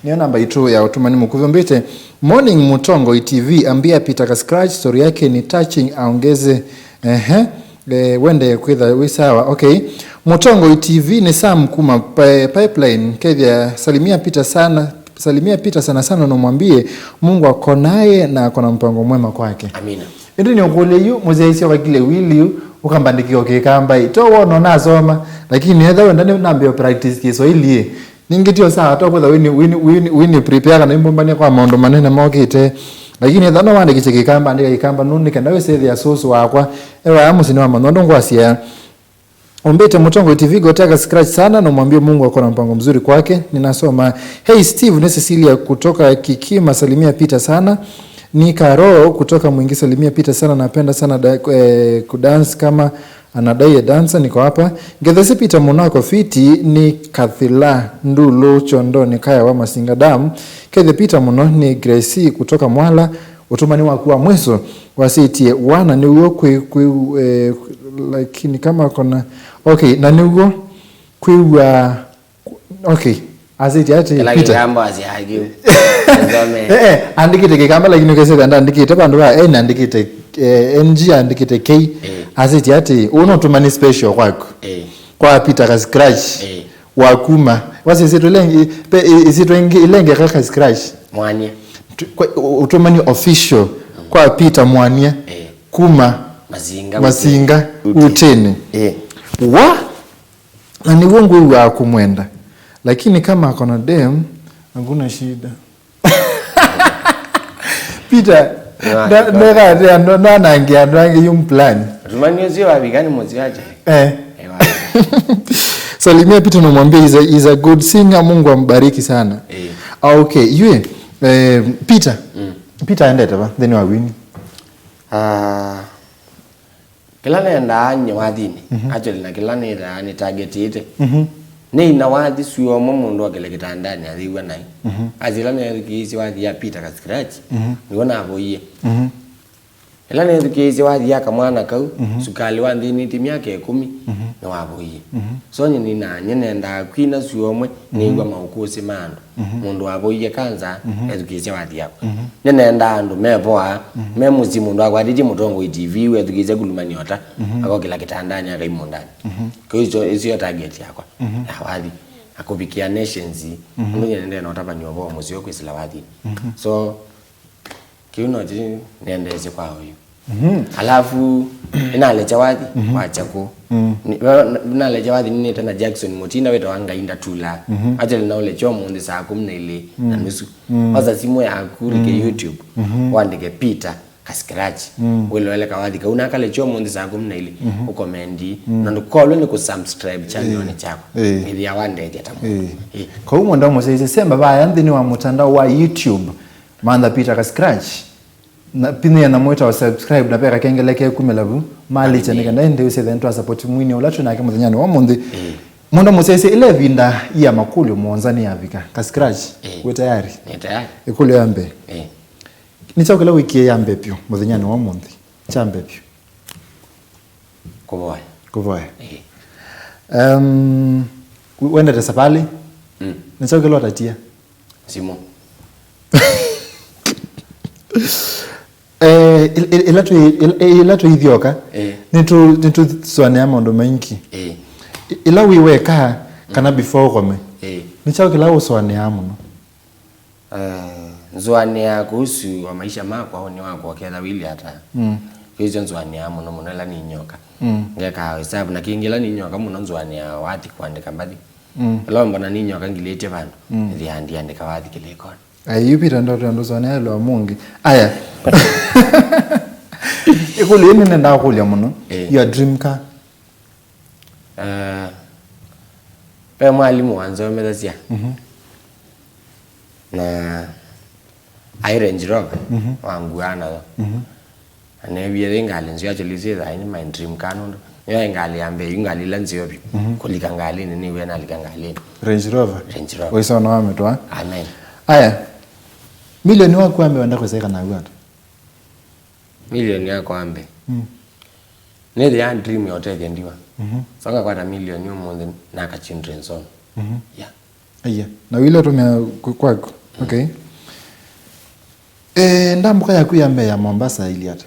Nĩyo namba itũ ya ũtũmani mũkuvĩ. Mbĩte, "Morning Mũtongoi T V, ambia Peter Kaskrach story yake ni touching, aongeze." Ehe. Eh, wende kwĩtha wĩ sawa. Okay. Mũtongoi T V nĩ Sam kuma Pi-, Pipeline. Kethia, salimia Peter sana, salimia Peter sana sana, unamwambie Mungu ako naye na ako na mpango mwema kwake. Amina. Ĩndĩ nĩ ũkũlye yu, mũsyaĩĩsya wakile wili yu, ũkambandĩkĩa ũkĩkambai. To wona nasoma, lakini etha wenda nĩ nambĩo practice Kiswahili ĩ. Ningĩ tio saa, to kwĩtha wini, wini, wini, wini prepare kana imbombania kwa maũndũ manene mokĩte. Lakini ethĩwa no wandĩkĩte Kĩkamba, andĩka Kĩkamba nũndũ nĩ kenda wĩsĩthĩa sũsũ wakwa e vaya mũsyĩnĩ wa Manyondo ngwasya. Umbĩte Mũtongoi T V, gotea ka scratch sana na umwambie Mungu ako na mpango mzuri kwake. Ninasoma. Hey Steve, ni Cecilia kutoka Kikima, salimia Peter sana. Ni Karo kutoka Mwingi, salimia Peter sana, napenda sana da, eh, kudance kama anadai ya dancer, niko hapa. Ngethesye Peter mũno ako fiti, ni Kathila Ndulu Chondoni kaya wa Masinga Dam. Kethe Peter mũno ni Gracie kutoka Mwala. Ũtũmani waku wa mwiso wasĩtie wana nĩw'o kwĩ, kwĩ, eh, lakini kama kona, okay, na nĩw'o kwĩw'a, okay, asĩtie atĩ kĩla Peter. Kĩkamba wasyakiu. Nzome. Eh, eh, andĩkĩte Kĩkamba, lakini ũkesĩta ndandĩkĩte vandũ va N, andĩkĩte, eh, N G, andĩkĩte K. Eh. Asĩtie atĩ ũũ no ũtũmani special kwaku. Eh. Kwa Peter ka scratch. Eh. Wa kuma. Wasi isitwa ilenge, pe, i-, isitwa ingi ilenge kaka scratch. Mwanie. Tu-, kwa, u-, utumani official. Mm. Kwa Peter Mwanie. Eh. Kuma. Masinga. Masinga. Utini. Utini. Eh. Wa? Na nĩw'o ngwĩw'aa kũmwenda. Lakini kama akona dem, hakuna shida. Peter, nda-, ndekatĩa, ndo-, ndanangia andũ angĩ yu plan. Tumani ucio wavika ni mucio aje. Eh. Ewa. Salimia Peter na mwambie he's a, he's a good singer, Mungu ambariki sana. Eh. Ah, okay, yue, eh, Peter. Mm. Peter endete va, then wa wini. Ah, Kĩla nendaa nyie wathinĩ, mhm, actually, na kĩla nĩthaa nĩ targetĩte. Mhm. Nĩ ina wathi suo ũmwe mũndũ okĩle kĩtandanĩ ayĩw'a naĩ. Mhm. Asi ĩla neethukĩĩisye wathi ya Peter ka scratch, mhm, nĩw'o navoie. Mhm. Ĩla neethukĩĩisye wathi ya kamwana kau, mhm, sukalĩ wanthĩnĩtye myaka ĩkũmi, mhm, nĩwavoie. Mhm. So nyie nĩnaa, nyie nendaa kwina suo ũmwe, mhm, nĩw'a maũkũsĩ ma andũ. Mhm. Mũndũ wavoie kanza, mhm, ethukĩĩsya wathi yakwa. Mhm. Nĩnendaa andũ mevoa, mhm, me mũsyĩ mũndũ akwatĩtye Mũtongoi T V, wethukĩĩsya kulumany'a ũta, mhm, akokĩla kĩtandanĩ, akaimũndanĩ. Mhm. Kĩu icio, icio target yakwa, mhm, ya wathi. Na kũvikĩa nations, mhm, ũndũ nyie nendee na ũtavany'a ũvoo mũseo kwĩsĩla wathinĩ. Mhm. So, kĩu no kĩ nĩendeesye kwa oyu. Mhm. Alafu, nĩnalekya wathi, mhm, wakya kũu. Mm. Nĩ-, va-, nalekya wathi nĩnĩte na Jackson Mutinda wĩtawa Ngai Ndatula. Mhm. Actually, naũlekya ũmũnthĩ saa kũmi na ilĩ na, mm, nusu. Mm. Osa simũ yaku, ũlike, mm, YouTube, mhm, wandĩke Peter ka scratch. Mm. Wĩloele kawathi kau, nakalekya ũmũnthĩ saa kũmi na ilĩ, mhm, ũkomendi. Mm. Na ndũkolwe nĩ kũsubscribe channel-nĩ, eh, kyakwa. Eh. Ĩthĩa wandethya ta mũndũ. Eh. Eh. Kau mũndũ mũsyaisye semba vaya nthĩnĩ wa mũtandao wa YouTube, mantha Peter ka scratch. Na pinyĩa nyamũ ĩtawa subscribe, na ve kakengele kekumĩla vu, malĩkye, nĩ kenda ĩndĩ ũsĩthe nĩtwa support mwini ũla twĩ nake mũthenyanĩ wa ũmũnthĩ. Ĩĩ. Mũndũ mũsyaisye, ĩla ĩvinda ya makũlyo mũonza nĩyavika. Ka scratch, ĩĩ, wĩ tayari? Nĩ tayari. Ĩkũlyo ya mbee. Ĩĩ. Nĩ kyaũ kĩla wĩkie ya mbee vyũ mũthenyanĩ wa ũmũnthĩ? Kya mbee vyũ. Kũvoya. Kũvoya. Ĩĩ. Em, wendete savalĩ? Mm. Nĩ kyaũ kĩla ũtatia? Simũ. Eh, il-, il-, ĩla twĩ-, il-, ĩla twĩithyoka, eh, nĩtũ-, nĩtũsũanĩaa maũndũ maingĩ. Eh. I-, ĩla wĩ weka, kana, mm, before ũkome, eh, nĩ kyaũ kĩla ũsũanĩaa mũno? Eh, nzũanĩaa kuhusu wa maisha makwa, ũnĩ wakwa ũketha wĩlĩ ata. Mm. Kĩu nzũanĩaa mũno mũno ĩla ninyoka. Mm. Ngekaa hesabu, na kĩngĩ ĩla ninyoka mũno nzũanĩaa wathi, kũandĩka mbathi. Mm. Ĩla mbona ninyoka ngilĩtye vandũ, mm, nĩthĩaa ndiandĩka wathi kĩlĩkonĩ. Ai, yu Peter ndoto ya ndũsũanĩa ĩlwa mũngĩ. Aya. Ĩkũlyo ĩĩ nĩnendaa kũlya mũno. Eh. Your dream car? Ah, ve mwalimũ wanzomethasya. Mhm. Na ai Range Rover, mhm, wanguaa nayo. Mhm. Na neewie yĩ ngalĩ nzeo, actually, syĩ thaĩnĩ my dream car nũndũ nĩyo ĩ ngalĩ ya mbee, yu ngalĩ ila nzeo vyũ, mhm, kũlika ngalĩnĩ, nĩw'e nalika ngalĩnĩ. Range Rover? Range Rover. Ũisona wa mĩtwa. Amen. Aya. Milioni waku wa mbee wenda kwĩsa ĩkana w'o ata? Milioni yakwa wa mbee. Mm. Nĩthĩaa dream ya ũtethya ndiwa. Mhm. So ngakwata milioni ũmũnthĩ naka children's home. Mhm. Yeah. Aiya, na wĩla ũtũmĩa kũ-, kwaku. Mm. Okay. Eh, ndambũka yaku ya mbee ya Mombasa ili ata?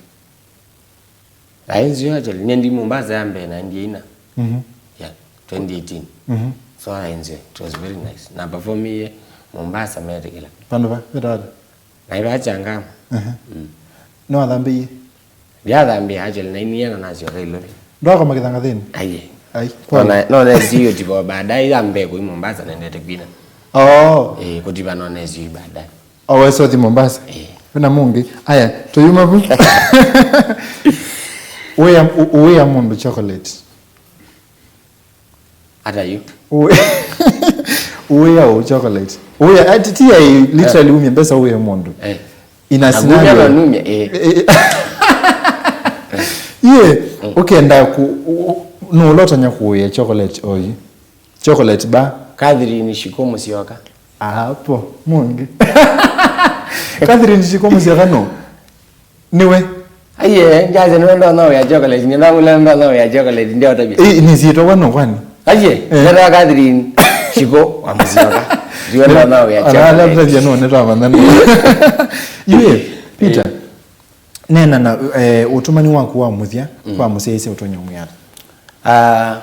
Aĩ nzeo actually, nye ndi Mombasa ya mbee na ndi ina. Mhm. Yeah, twenty eighteen. Mhm. So aĩ nzeo, it was very nice. Na performie Mombasa metĩkĩla. Vandũ va, vetawa ata? Na iva Changamwe. Aha. Mm. Nĩwathambĩie? Ndiathambĩe actually, na inie na nasyoka Ilovi. Ndwakoma kĩthangathĩnĩ? Aiye. Ai, pole. Nona, nona sio tipo baadaye ya mbee kũi Mombasa nendete kwina. Oh. Eh, kũtiva nona sio baadaye. Oh, wesothi Mombasa? Eh. Wĩna mũngĩ? Aya, tũyuma vu. Ũĩa, ũ-, ũĩa mũndũ chocolate. Ata yu? Ũĩ-, ũĩa ũ chocolate. Ũĩa, ati ti ya literally umia mbesa ũĩa mũndũ. Eh. Ina scenario. Numia, numia, eh. Eh, eh. Iye, ũkenda ku, u-, u-, no ũlotanya kũĩa chocolate oyu. Chocolate bar. Catherine Shiko Musyoka. Apo, mũngĩ. Catherine Shiko Musyoka no. Nĩwe. Aiye, njaze nĩwe ndonya ũĩa chocolate, nĩ nangula ndonya ũĩa chocolate, ndio tabia. Eh, nĩ syĩtwa wano kwani? Aiye, eh. Ndio Catherine Shiko wa Musyoka. Ndio ndonya ũĩa chocolate. Ala tabia no nĩ twa manana. Iwe, Peter. Eh. Neena na eh, ũtũmani waku wa mũthya, mm, kwa mũsyaĩĩsya ũtonya mwĩana. Ah,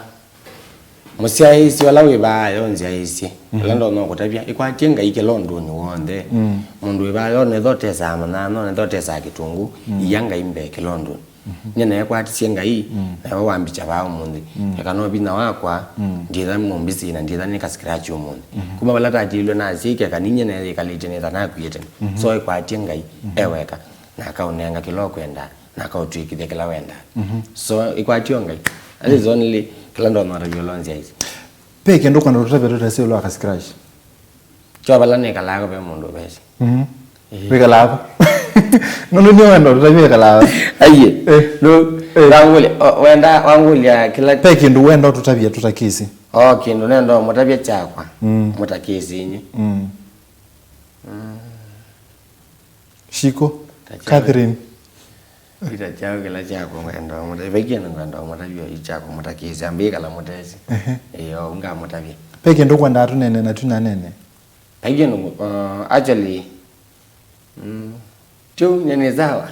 mũsyaĩĩsya ũla wĩ vaa yo nzyaĩĩsye, mhm, ũla ndonya kũtavya, ĩkwatye Ngai kĩla ũndũnĩ w'onthe. Mm. Mũndũ wĩ vaa yo nĩtho ũtesaa manyanya, nĩtho ũtesaa kĩtũngũ, mm, ia Ngai mbee kĩla ũndũnĩ. Mhm. Nyie neekwatisye Ngai, mm, nawe wambikya vaa ũmũnthĩ. Mm. Eka no vinya wakwa, mm, nditha mũmbisi na nditha nĩ ka scratch ũmũnthĩ. Mhm. Kuma vala tatilwe nasya ikeka ninyie neyĩkalĩtye nĩtha nakw'ĩte. Mhm. So ĩkwatye Ngai, mhm, e weka. Na akaũnenga kĩla ũkwenda, na akaũtw'ĩkĩthya kĩla wendaa. Mhm. So, ĩkwatyo Ngai. That is only kĩla ndonya ũtavya ũla nzyaĩĩsye. Ve kĩndũ ũkwenda tũtavye tũtesĩ ũla wa ka scratch? Kyo vala nĩkalaa ko ve mũndũ ũvesĩ. Mhm. Ĩĩ. Wĩkalaa va? Nũndũ nĩ wenda ũtũtavye wĩkalaa va? Aiye. Eh. Nũ, eh, wangũlya, o, wenda, wangũlya kĩla. Ve kĩndũ wenda ũtũtavye tũtakĩsĩ? O, kĩndũ nenda ũmũtavya kyakwa. Mm. Mũtakĩsĩ inye. Mm. Mm. Shiko. Catherine. Ita kyao kĩla kyakwa ngwenda ũmũtavya. Vai kĩndũ ngwenda ũmũtavya yu kyakwa mũtakĩsĩ. Ambĩkala mũtesĩ. Ehe. Ĩĩ, o ngamũtavya. Ve kĩndũ ũkwendaa tũnene na tũnanene? Vai kĩndũ, uh, actually, mm, tu nene sawa.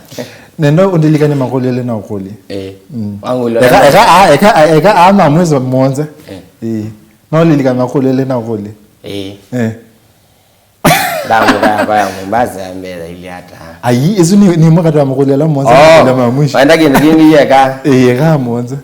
Nenda ũndilikane makũlyo elĩ na ũkũlye. Eh. Mm. Wangũlyo. Eka, eka, a, eka, a, eka, a, ma mwezi mwanza. Eh. Eh. No lilikane makũlyo elĩ na ũkũlye. Eh. Eh. Ndamũka yakwa ya Mombasa ya mbee thaa ilĩ ata. Ai, isu ni, ni mwaka wa makũlyo ala mwanza, oh, makũlyo ma mwisho. Wenda kĩndũ kĩngĩ yeka. Eh, eka mwanza.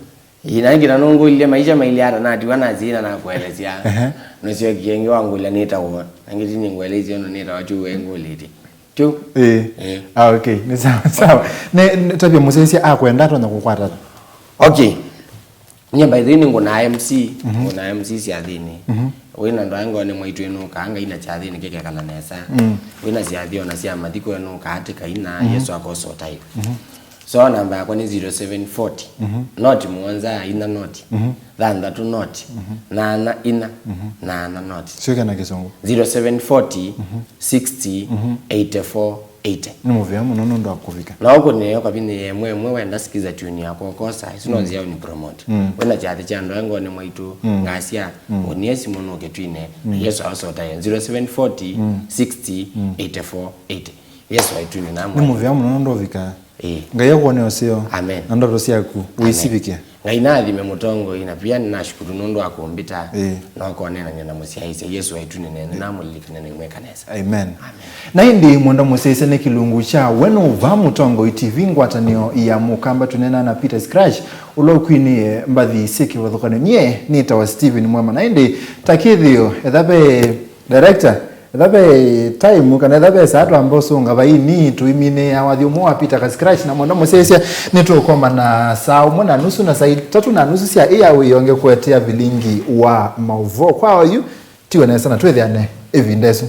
Ina ngina nũngũlile maisha mailĩ ata natiwa nasina na kuelezea. Ehe. Nũsyokie ĩngĩ wangũlya nĩtawa. Nangi tini ngwelezia no nĩtawa tu wengũlĩte. Tu. Eh. Eh. Ah, okay. Ni sawa, sawa. Ne, ne, tabia mũsyaĩĩsya akwenda atonya kũkwata. Okay. Nye by the way nĩ ngũna M C, mhm, ngũna M C syathĩnĩ. Mhm. Wĩna ndwaĩ ngoonĩ mwaitũ ĩnũkaa Ngai na kyathĩnĩ kĩkekala nesa. Mm. Wĩna syathĩ ona sya mathiko ĩnũkaa tĩkaina, mhm, Yesu akosota ĩka. Mhm. So namba yakwa nĩ zero seven forty, mhm, noti mũonza ina noti, mhm, thanthatũ noti, mhm, nana ina, mhm, nana noti. Sio kana kĩsũngũ. Zero seven forty, mhm, sixty, mhm, eighty four, eighty. Nĩ mũvea mũno nũndũ wa kũvika. No ũkũnĩe ũkavinĩe ĩmwe ĩmwe wenda sikiza tune yakwa ũkosa, isu no, mm, nzĩa ũni promote. Mm. Wĩna kyathĩ kya ndwaĩ ngoonĩ mwaitũ, mm, ngasya, mm, ũnie simũ nũke twine, mm, Yesu aũsotae. Zero seven forty, mm, sixty, mm, eighty four, eighty. Yesu aitwine namwe. Nĩ mũvea mũno nũndũ ũvikaa. Ĩĩ. Ngai akuone ũseo. Amen. Na ndoto syaku, amen, ũisivikĩa. Ngai naathime mũtongoi, na pia nĩnashukuru nũndũ wa kũmbĩta, ĩĩ, na ũkoneenany'a na mũsyaĩĩsya. Yesu aitũ nĩnene, namũlilikane na imwĩka nesa. Amen. Amen. Na ĩndĩ mwenda mũsyaĩĩsya nĩ kĩlungu kya We Nũũ Vaa Mũtongoi T V ngwatanĩo ya Mũkamba tũneenaa na Peter Scratch, ũla ũkwinĩe mbathi syĩ kĩvathũkany'o. Nyie nĩtawa Stephen Mwema. Na ĩndĩ ta kĩthĩo, etha ve director, etha ve time kana etha ve saa twamba ũsũnga vaini, tũiminĩĩa wathi ũmwe wa Peter ka Scratch na mwenda mũsyaĩĩsya nĩtũkomana saa ũmwe na nusu na saa itatũ na nusu sya ĩa wĩonge kũetea vilingi wa maũvoo. Kwa oyu, tiwe nesa na twĩthĩane ĩvinda ĩsu.